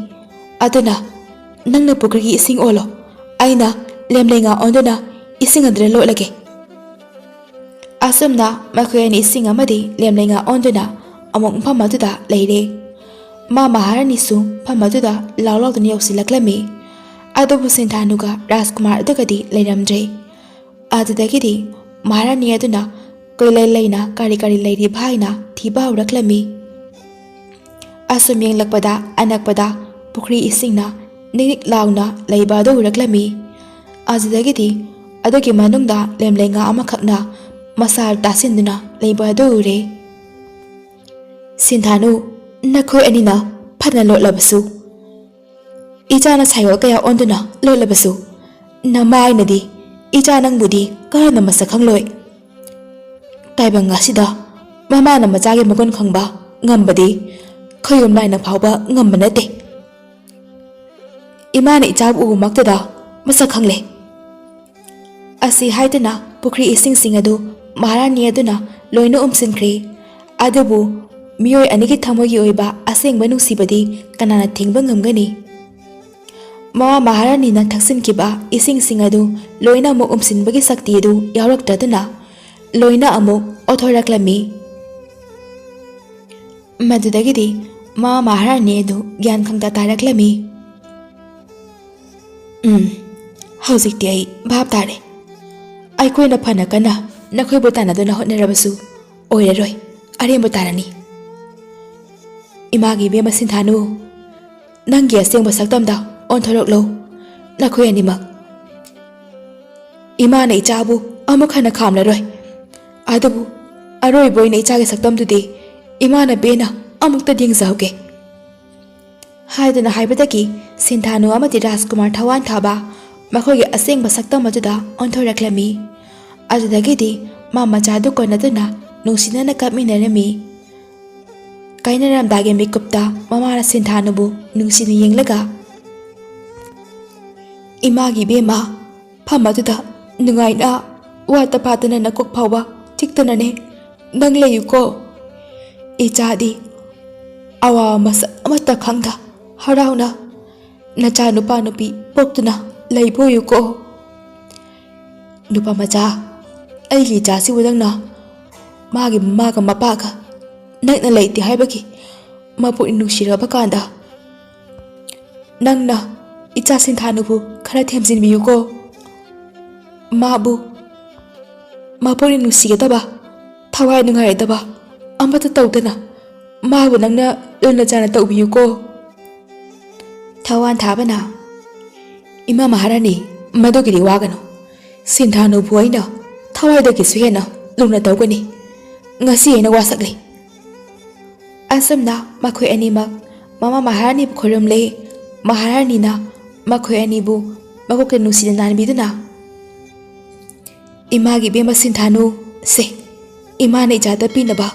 ꯑꯗꯨꯅ ꯅꯪꯅ ꯄꯨꯈ꯭ꯔꯤꯒꯤ ꯏꯁꯤꯡ ꯑꯣꯜꯂꯣ꯫ ꯑꯩꯅ ꯂꯦꯝꯂꯩ ꯉꯥ ꯑꯣꯟꯗꯨꯅ ꯏꯁꯤꯡ ꯑꯗꯨꯗ ꯂꯣꯠꯂꯒꯦ꯫" ꯑꯁꯨꯝꯅ ꯃꯈꯣꯏ ꯑꯅꯤ ꯏꯁꯤꯡ ꯑꯃꯗꯤ ꯂꯦꯝꯂꯩ ꯉꯥ ꯑꯣꯟꯗꯨꯅ ꯑꯃꯨꯛ ꯃꯐꯝ ꯑꯗꯨꯗ ꯂꯩꯔꯦ꯫ ꯃꯥ ꯃꯍꯥꯔꯥꯅꯤꯁꯨ ꯃꯐꯝ ꯑꯗꯨꯗ ꯂꯥꯎ ꯂꯥꯎꯗꯨꯅ ꯌꯧꯁꯤꯜꯂꯛꯂꯝꯃꯤ꯫ ꯑꯗꯨꯕꯨ ꯁꯤꯟꯊꯥꯅꯨꯒ ꯔꯥꯖꯀꯨꯃꯥꯔ ꯑꯗꯨꯒꯗꯤ ꯂꯩꯔꯝꯗ꯭ꯔꯦ꯫ ꯑꯗꯨꯗꯒꯤꯗꯤ ꯃꯍꯥꯔꯥꯅꯤ ꯑꯗꯨꯅ ꯀꯣꯏꯂꯩ ꯂꯩꯅ ꯀꯔꯤ ꯀꯔꯤ ꯂꯩꯔꯤꯕ ꯍꯥꯏꯅ ꯊꯤꯕ ꯍꯧꯔꯛꯂꯝꯃꯤ꯫ ꯑꯁꯨꯝ ꯌꯦꯡꯂꯛꯄꯗ ꯑꯅꯛꯄꯗ ꯄꯨꯈ꯭ꯔꯤ ꯏꯁꯤꯡꯅ ꯅꯤꯛ ꯅꯤꯛ ꯂꯥꯎꯅ ꯂꯩꯕ ꯑꯗꯨ ꯎꯔꯛꯂꯝꯃꯤ꯫ ꯑꯗꯨꯗꯒꯤꯗꯤ ꯑꯗꯨꯒꯤ ꯃꯅꯨꯡꯗ ꯂꯦꯝꯂꯩ ꯉꯥ ꯑꯃꯈꯛꯅ ꯃꯁꯥ ꯇꯥꯁꯤꯟꯗꯨꯅ ꯂꯩꯕ ꯑꯗꯨ ꯎꯔꯦ꯫ "ꯁꯤꯟꯊꯥꯅꯨ, ꯅꯈꯣꯏ ꯑꯅꯤꯅ ꯐꯅ ꯂꯣꯠꯂꯕꯁꯨ, ꯏꯆꯥꯅ ꯁꯥꯏꯑꯣꯜ ꯀꯌꯥ ꯑꯣꯟꯗꯨꯅ ꯂꯣꯠꯂꯕꯁꯨ, ꯅꯃꯥ ꯑꯩꯅꯗꯤ ꯏꯆꯥ ꯅꯪꯕꯨꯗꯤ ꯀꯔꯝꯅ ꯃꯁꯛ ꯈꯪꯂꯣꯏ? ꯇꯥꯏꯕꯪ ꯑꯁꯤꯗ ꯃꯃꯥꯅ ꯃꯆꯥꯒꯤ ꯃꯒꯨꯟ ꯈꯪꯕ ꯉꯝꯕꯗꯤ ꯈꯣꯏꯌꯨꯝ ꯂꯥꯏꯅ ꯐꯥꯎꯕ ꯉꯝꯕ ꯅꯠꯇꯦ꯫ ꯏꯃꯥꯅ ꯏꯆꯥꯕꯨ ꯎꯕꯃꯛꯇꯗ ꯃꯁꯛ ꯈꯪꯂꯦ꯫" ꯑꯁꯤ ꯍꯥꯏꯗꯨꯅ ꯄꯨꯈ꯭ꯔꯤ ꯏꯁꯤꯡꯁꯤꯡ ꯑꯗꯨ ꯃꯍꯥꯔꯥꯅꯤ ꯑꯗꯨꯅ ꯂꯣꯏꯅ ꯎꯝꯁꯤꯟꯈ꯭ꯔꯦ꯫ ꯑꯗꯨꯕꯨ ꯃꯤꯑꯣꯏ ꯑꯅꯤꯒꯤ ꯊꯃꯣꯏꯒꯤ ꯑꯣꯏꯕ ꯑꯁꯦꯡꯕ ꯅꯨꯡꯁꯤꯕꯗꯤ ꯀꯅꯥꯅ ꯊꯤꯡꯕ ꯉꯝꯒꯅꯤ? ꯃꯃꯥ ꯃꯍꯥꯔꯥꯅꯤꯅ ꯊꯛꯆꯤꯟꯈꯤꯕ ꯏꯁꯤꯡꯁꯤꯡ ꯑꯗꯨ ꯂꯣꯏꯅ ꯑꯃꯨꯛ ꯎꯝꯁꯤꯟꯕꯒꯤ ꯁꯛꯇꯤ ꯑꯗꯨ ꯌꯥꯎꯔꯛꯇꯗꯨꯅ ꯂꯣꯏꯅ ꯑꯃꯨꯛ ꯑꯣꯊꯣꯔꯛꯂꯝꯃꯤ꯫ ꯃꯗꯨꯗꯒꯤꯗꯤ ꯃꯃꯥ ꯃꯍꯥꯔꯥꯅꯤ ꯑꯗꯨ ꯒ꯭ꯌꯥꯟ ꯈꯪꯇ ꯇꯥꯔꯛꯂꯝꯃꯤ꯫ "ꯎꯝ, ꯍꯧꯖꯤꯛꯇꯤ ꯑꯩ ꯚꯥꯞ ꯇꯥꯔꯦ꯫ ꯑꯩꯈꯣꯏꯅ ꯐꯅ ꯀꯟꯅ ꯅꯈꯣꯏꯕꯨ ꯇꯥꯟꯅꯗꯨꯅ ꯍꯣꯠꯅꯔꯕꯁꯨ ꯑꯣꯏꯔꯔꯣꯏ, ꯑꯔꯦꯝꯕ ꯇꯥꯔꯅꯤ꯫ ꯏꯃꯥꯒꯤ ꯏꯕꯦꯝꯃ ꯁꯤꯟꯊꯥꯅꯨ, ꯅꯪꯒꯤ ꯑꯁꯦꯡꯕ ꯁꯛꯇꯝꯗ ꯑꯣꯟꯊꯣꯔꯛꯂꯣ, ꯅꯈꯣꯏ ꯑꯅꯤꯃꯛ꯫ ꯏꯃꯥꯅ ꯏꯆꯥꯕꯨ ꯑꯃꯨꯛ ꯍꯟꯅ ꯈꯥꯝꯂꯔꯣꯏ꯫ ꯑꯗꯨꯕꯨ ꯑꯔꯣꯏꯕ ꯑꯣꯏꯅ ꯏꯆꯥꯒꯤ ꯁꯛꯇꯝꯗꯨꯗꯤ ꯏꯃꯥꯅ ꯄꯦꯟꯅ ꯑꯃꯨꯛꯇ ꯌꯦꯡꯖꯍꯧꯒꯦ꯫" ꯍꯥꯏꯗꯨꯅ ꯍꯥꯏꯕꯗꯒꯤ ꯁꯤꯟꯊꯥꯅꯨ ꯑꯃꯗꯤ ꯔꯥꯖꯀꯨꯃꯥꯔ ꯊꯋꯥꯟ ꯊꯥꯕ ꯃꯈꯣꯏꯒꯤ ꯑꯁꯦꯡꯕ ꯁꯛꯇꯝ ꯑꯗꯨꯗ ꯑꯣꯟꯊꯣꯔꯛꯂꯝꯃꯤ꯫ ꯑꯗꯨꯗꯒꯤꯗꯤ ꯃꯥ ꯃꯆꯥꯗꯨ ꯀꯣꯟꯅꯗꯨꯅ ꯅꯨꯡꯁꯤꯅꯅ ꯀꯞꯃꯤꯟꯅꯔꯝꯃꯤ꯫ ꯀꯥꯏꯅꯔꯝꯗꯥꯏꯒꯤ ꯃꯤꯀꯨꯞꯇ ꯃꯃꯥꯅ ꯁꯤꯟꯊꯥꯅꯨꯕꯨ ꯅꯨꯡꯁꯤꯅ ꯌꯦꯡꯂꯒ, "ꯏꯃꯥꯒꯤ ꯏꯕꯦꯝꯃ, ꯐꯝ ꯑꯗꯨꯗ ꯅꯨꯡꯉꯥꯏꯅ ꯋꯥꯠꯇ ꯄꯥꯠꯇꯅ ꯅꯀꯣꯛ ꯐꯥꯎꯕ ꯆꯤꯛꯇꯅꯅꯦ ꯅꯪ ꯂꯩꯌꯨꯀꯣ꯫ ꯏꯆꯥꯗꯤ ꯑꯋꯥꯕ ꯃꯁꯛ ꯑꯃꯠꯇ ꯈꯪꯗ ꯍꯔꯥꯎꯅ ꯅꯆꯥ ꯅꯨꯄꯥ ꯅꯨꯄꯤ ꯄꯣꯛꯇꯨꯅ ꯂꯩꯕ ꯑꯣꯏꯌꯨꯀꯣ꯫ ꯅꯨꯄꯥ ꯃꯆꯥ, ꯑꯩꯒꯤ ꯏꯆꯥꯁꯤꯕꯨ ꯅꯪꯅ ꯃꯥꯒꯤ ꯃꯃꯥꯒ ꯃꯄꯥꯒ ꯅꯛꯅ ꯂꯩꯇꯦ ꯍꯥꯏꯕꯒꯤ ꯃꯄꯨꯛꯅꯤꯡ ꯅꯨꯡꯁꯤꯔꯕ ꯀꯥꯟꯗ ꯅꯪꯅ ꯏꯆꯥ ꯁꯤꯟꯊꯥꯅꯨꯕꯨ ꯈꯔ ꯊꯦꯝꯖꯤꯟꯕꯤꯌꯨꯀꯣ꯫ ꯃꯥꯕꯨ ꯃꯄꯨꯛꯅꯤꯡ ꯅꯨꯡꯁꯤꯒꯗꯕ, ꯊꯋꯥꯏ ꯅꯨꯡꯉꯥꯏꯔꯗꯕ ꯑꯃꯠꯇ ꯇꯧꯗꯅ ꯃꯥꯕꯨ ꯅꯪꯅ ꯂꯨꯅ ꯆꯥꯟꯅ ꯇꯧꯕꯤꯌꯨꯀꯣ꯫" ꯊꯋꯥꯟ ꯊꯥꯕꯅ, "ꯏꯃꯥ ꯃꯍꯥꯔꯥꯅꯤ, ꯃꯗꯨꯒꯤꯗꯤ ꯋꯥꯒꯅꯨ꯫ ꯁꯤꯟꯊꯥꯅꯨꯕꯨ ꯑꯩꯅ ꯊꯋꯥꯏꯗꯒꯤꯁꯨ ꯍꯦꯟꯅ ꯂꯨꯅ ꯇꯧꯒꯅꯤ꯫ ꯉꯁꯤ ꯑꯩꯅ ꯋꯥꯁꯛꯂꯦ꯫ ꯑꯁꯨꯝꯅ ꯃꯈꯣꯏ ꯑꯅꯤꯃꯛ ꯃꯃꯥ ꯃꯍꯥꯔꯥꯅꯤꯕꯨ ꯈꯣꯏꯔꯝꯂꯦ꯫ ꯃꯍꯥꯔꯥꯅꯤꯅ ꯃꯈꯣꯏ ꯑꯅꯤꯕꯨ ꯃꯀꯣꯛꯇ ꯅꯨꯡꯁꯤꯅ ꯅꯥꯟꯕꯤꯗꯨꯅ, "ꯏꯃꯥꯒꯤ ꯏꯕꯦꯝꯃ ꯁꯤꯟꯊꯥꯅꯨ, ꯁꯦ, ꯏꯃꯥꯅ ꯏꯆꯥꯗ ꯄꯤꯅꯕ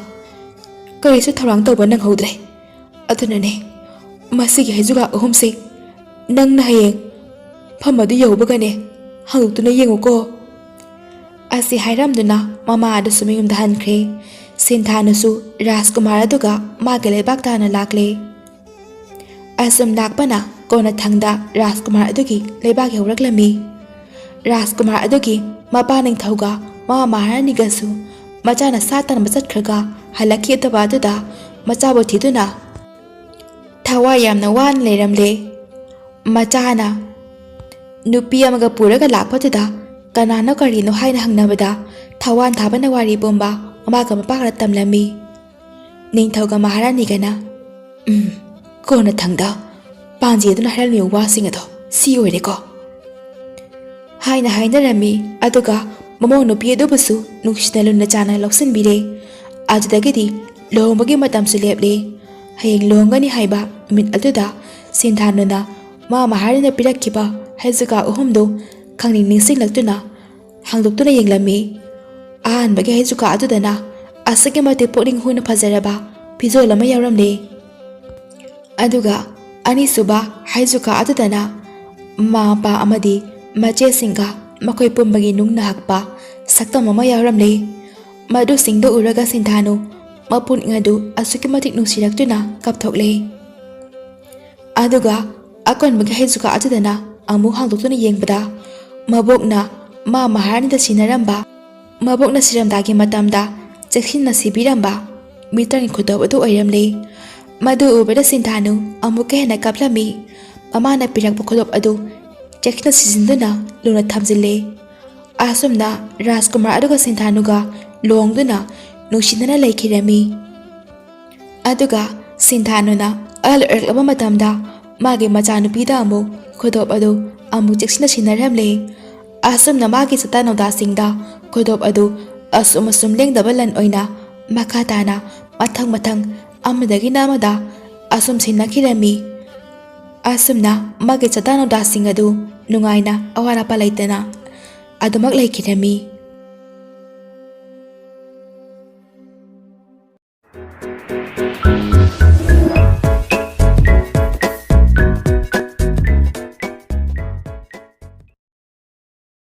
ꯀꯔꯤꯁꯨ ꯊꯧꯔꯥꯡ ꯇꯧꯕ ꯅꯪꯍꯧꯗ꯭ꯔꯦ꯫ ꯑꯗꯨꯅꯅꯦ, ꯃꯁꯤꯒꯤ ꯍꯩꯖꯨꯒꯥꯛ ꯑꯍꯨꯝꯁꯦ ꯅꯪꯅ ꯍꯌꯦꯡ ꯃꯐꯝ ꯑꯗꯨ ꯌꯧꯕꯒꯅꯦ ꯍꯥꯡꯗꯣꯛꯇꯨꯅ ꯌꯦꯡꯉꯨꯀꯣ"꯫ ꯑꯁꯤ ꯍꯥꯏꯔꯝꯗꯨꯅ ꯃꯃꯥ ꯑꯗꯨꯁꯨ ꯃꯌꯨꯝꯗ ꯍꯟꯈ꯭ꯔꯦ꯫ ꯁꯤꯟꯊꯥꯅꯨꯁꯨ ꯔꯥꯖꯀꯨꯃꯥꯔ ꯑꯗꯨꯒ ꯃꯥꯒꯤ ꯂꯩꯕꯥꯛ ꯇꯥꯟꯅ ꯂꯥꯛꯂꯦ꯫ ꯑꯁꯨꯝ ꯂꯥꯛꯄꯅ ꯀꯣꯟꯅꯊꯪꯗ ꯔꯥꯖꯀꯨꯃꯥꯔ ꯑꯗꯨꯒꯤ ꯂꯩꯕꯥꯛ ꯌꯧꯔꯛꯂꯝꯃꯤ꯫ ꯔꯥꯖꯀꯨꯃꯥꯔ ꯑꯗꯨꯒꯤ ꯃꯄꯥ ꯅꯤꯡꯊꯧꯒ ꯃꯃꯥ ꯃꯍꯥꯔꯥꯅꯤꯒꯁꯨ ꯃꯆꯥꯅ ꯁꯥ ꯇꯥꯟꯕ ꯆꯠꯈ꯭ꯔꯒ ꯍꯜꯂꯛꯈꯤꯗꯕ ꯑꯗꯨꯗ ꯃꯆꯥꯕꯨ ꯊꯤꯗꯨꯅ ꯊꯋꯥꯏ ꯌꯥꯝꯅ ꯋꯥꯅ ꯂꯩꯔꯝꯂꯦ꯫ ꯃꯆꯥꯅ ꯅꯨꯄꯤ ꯑꯃꯒ ꯄꯨꯔꯒ ꯂꯥꯛꯄꯗꯨꯗ ꯀꯅꯥꯅꯣ ꯀꯔꯤꯅꯣ ꯍꯥꯏꯅ ꯍꯪꯅꯕꯗ ꯊꯋꯥꯟ ꯊꯥꯕꯅ ꯋꯥꯔꯤ ꯄꯨꯝꯕ ꯃꯃꯥꯒ ꯃꯄꯥꯒ ꯇꯝꯂꯝꯃꯤ꯫ ꯅꯤꯡꯊꯧꯒ ꯃꯍꯥꯔꯥꯅꯤꯒꯅ, "ꯎꯝ, ꯀꯣꯟꯅꯊꯪꯗ ꯄꯥꯟꯖꯤ ꯑꯗꯨꯅ ꯍꯥꯏꯔꯝꯂꯤꯕ ꯋꯥꯁꯤꯡ ꯑꯗꯣ ꯁꯤ ꯑꯣꯏꯔꯦꯀꯣ" ꯍꯥꯏꯅ ꯍꯥꯏꯅꯔꯝꯃꯤ꯫ ꯑꯗꯨꯒ ꯃꯃꯧ ꯅꯨꯄꯤ ꯑꯗꯨꯕꯨꯁꯨ ꯅꯨꯡꯁꯤꯅ ꯂꯨꯅ ꯆꯥꯟꯅ ꯂꯧꯁꯤꯟꯕꯤꯔꯦ꯫ ꯑꯗꯨꯗꯒꯤꯗꯤ ꯂꯨꯍꯣꯡꯕꯒꯤ ꯃꯇꯝꯁꯨ ꯂꯦꯞꯂꯦ꯫ ꯍꯌꯦꯡ ꯂꯨꯍꯣꯡꯒꯅꯤ ꯍꯥꯏꯕ ꯅꯨꯃꯤꯠ ꯑꯗꯨꯗ ꯁꯤꯟꯊꯥꯅꯨꯅ ꯃꯥ ꯃꯍꯥꯔꯥꯅꯤꯅ ꯄꯤꯔꯛꯈꯤꯕ ꯍꯩꯖꯨꯀꯥ ꯑꯍꯨꯝꯗꯨ ꯈꯪꯅꯤꯡ ꯅꯤꯡꯁꯤꯡꯂꯛꯇꯨꯅ ꯍꯥꯡꯗꯣꯛꯇꯨꯅ ꯌꯦꯡꯂꯝꯃꯤ꯫ ꯑꯍꯥꯟꯕꯒꯤ ꯍꯩꯖꯨꯀꯥ ꯑꯗꯨꯗꯅ ꯑꯁꯨꯛꯀꯤ ꯃꯇꯤꯛ ꯄꯨꯛꯅꯤꯡ ꯍꯨꯅ ꯐꯖꯔꯕ ꯐꯤꯖꯣꯜ ꯑꯃ ꯌꯥꯎꯔꯝꯂꯦ꯫ ꯑꯗꯨꯒ ꯑꯅꯤꯁꯨꯕ ꯍꯩꯖꯨꯀꯥ ꯑꯗꯨꯗꯅ ꯃꯃꯥ ꯃꯄꯥ ꯑꯃꯗꯤ ꯃꯆꯦꯁꯤꯡꯒ ꯃꯈꯣꯏ ꯄꯨꯝꯕꯒꯤ ꯅꯨꯡꯅ ꯍꯛꯄ ꯁꯛꯇꯝ ꯑꯃ ꯌꯥꯎꯔꯝꯂꯦ꯫ ꯃꯗꯨꯁꯤꯡꯗꯨ ꯎꯔꯒ ꯁꯤꯟꯊꯥꯅꯨ ꯃꯄꯨꯛꯅꯤꯡ ꯑꯗꯨ ꯑꯁꯨꯛꯀꯤ ꯃꯇꯤꯛ ꯅꯨꯡꯁꯤꯔꯛꯇꯨꯅ ꯀꯞꯊꯣꯛꯂꯦ꯫ ꯑꯗꯨꯒ ꯑꯀꯣꯟꯕꯒꯤ ꯍꯩꯖꯨꯀꯥ ꯑꯗꯨꯗꯅ ꯑꯃꯨꯛ ꯍꯥꯡꯗꯣꯛꯇꯨꯅ ꯌꯦꯡꯕꯗ ꯃꯕꯣꯛꯅ ꯃꯥ ꯃꯍꯥꯔꯥꯅꯤꯗ ꯁꯤꯟꯅꯔꯝꯕ, ꯃꯕꯣꯛꯅ ꯁꯤꯔꯝꯗꯥꯏꯒꯤ ꯃꯇꯝꯗ ꯆꯦꯛꯁꯤꯟꯅ ꯁꯤꯕꯤꯔꯝꯕ ꯃꯤꯇ꯭ꯔꯪꯒꯤ ꯈꯨꯗꯣꯞ ꯑꯗꯨ ꯑꯣꯏꯔꯝꯂꯦ꯫ ꯃꯗꯨ ꯎꯕꯗ ꯁꯤꯟꯊꯥꯅꯨ ꯑꯃꯨꯛꯀ ꯍꯦꯟꯅ ꯀꯞꯂꯝꯃꯤ꯫ ꯃꯃꯥꯅ ꯄꯤꯔꯛꯄ ꯈꯨꯗꯣꯞ ꯑꯗꯨ ꯆꯦꯛꯁꯤꯟꯅ ꯁꯤꯖꯤꯟꯗꯨꯅ ꯂꯨꯅ ꯊꯝꯖꯤꯜꯂꯦ꯫ ꯑꯁꯨꯝꯅ ꯔꯥꯖꯀꯨꯃꯥꯔ ꯑꯗꯨꯒ ꯁꯤꯟꯊꯥꯅꯨꯒ ꯂꯨꯍꯣꯡꯗꯨꯅ ꯅꯨꯡꯁꯤꯅꯅ ꯂꯩꯈꯤꯔꯝꯃꯤ꯫ ꯑꯗꯨꯒ ꯁꯤꯟꯊꯥꯅꯨꯅ ꯑꯍꯜ ꯑꯣꯏꯔꯛꯂꯕ ꯃꯇꯝꯗ ꯃꯥꯒꯤ ꯃꯆꯥꯅꯨꯄꯤꯗ ꯑꯃꯨꯛ ꯈꯨꯗꯣꯞ ꯑꯗꯨ ꯑꯃꯨꯛ ꯆꯦꯛꯁꯤꯟꯅ ꯁꯤꯟꯅꯔꯝꯂꯦ꯫ ꯑꯁꯨꯝꯅ ꯃꯥꯒꯤ ꯆꯠꯇꯥ ꯅꯧꯗꯥꯁꯤꯡꯗ ꯈꯨꯗꯣꯞ ꯑꯗꯨ ꯑꯁꯨꯝ ꯑꯁꯨꯝ ꯂꯦꯡꯗꯕ ꯂꯟ ꯑꯣꯏꯅ ꯃꯈꯥ ꯇꯥꯅ ꯃꯊꯪ ꯃꯊꯪ ꯑꯃꯗꯒꯤꯅ ꯑꯃꯗ ꯑꯁꯨꯝ ꯁꯤꯟꯅꯈꯤꯔꯝꯃꯤ꯫ ꯑꯁꯨꯝꯅ ꯃꯥꯒꯤ ꯆꯥꯗꯥ ꯅꯧꯗꯥꯁꯤꯡ ꯑꯗꯨ ꯅꯨꯡꯉꯥꯏꯅ ꯑꯋꯥꯠ ꯑꯄꯥ ꯂꯩꯇꯅ ꯑꯗꯨꯃꯛ ꯂꯩꯈꯤꯔꯝꯃꯤ꯫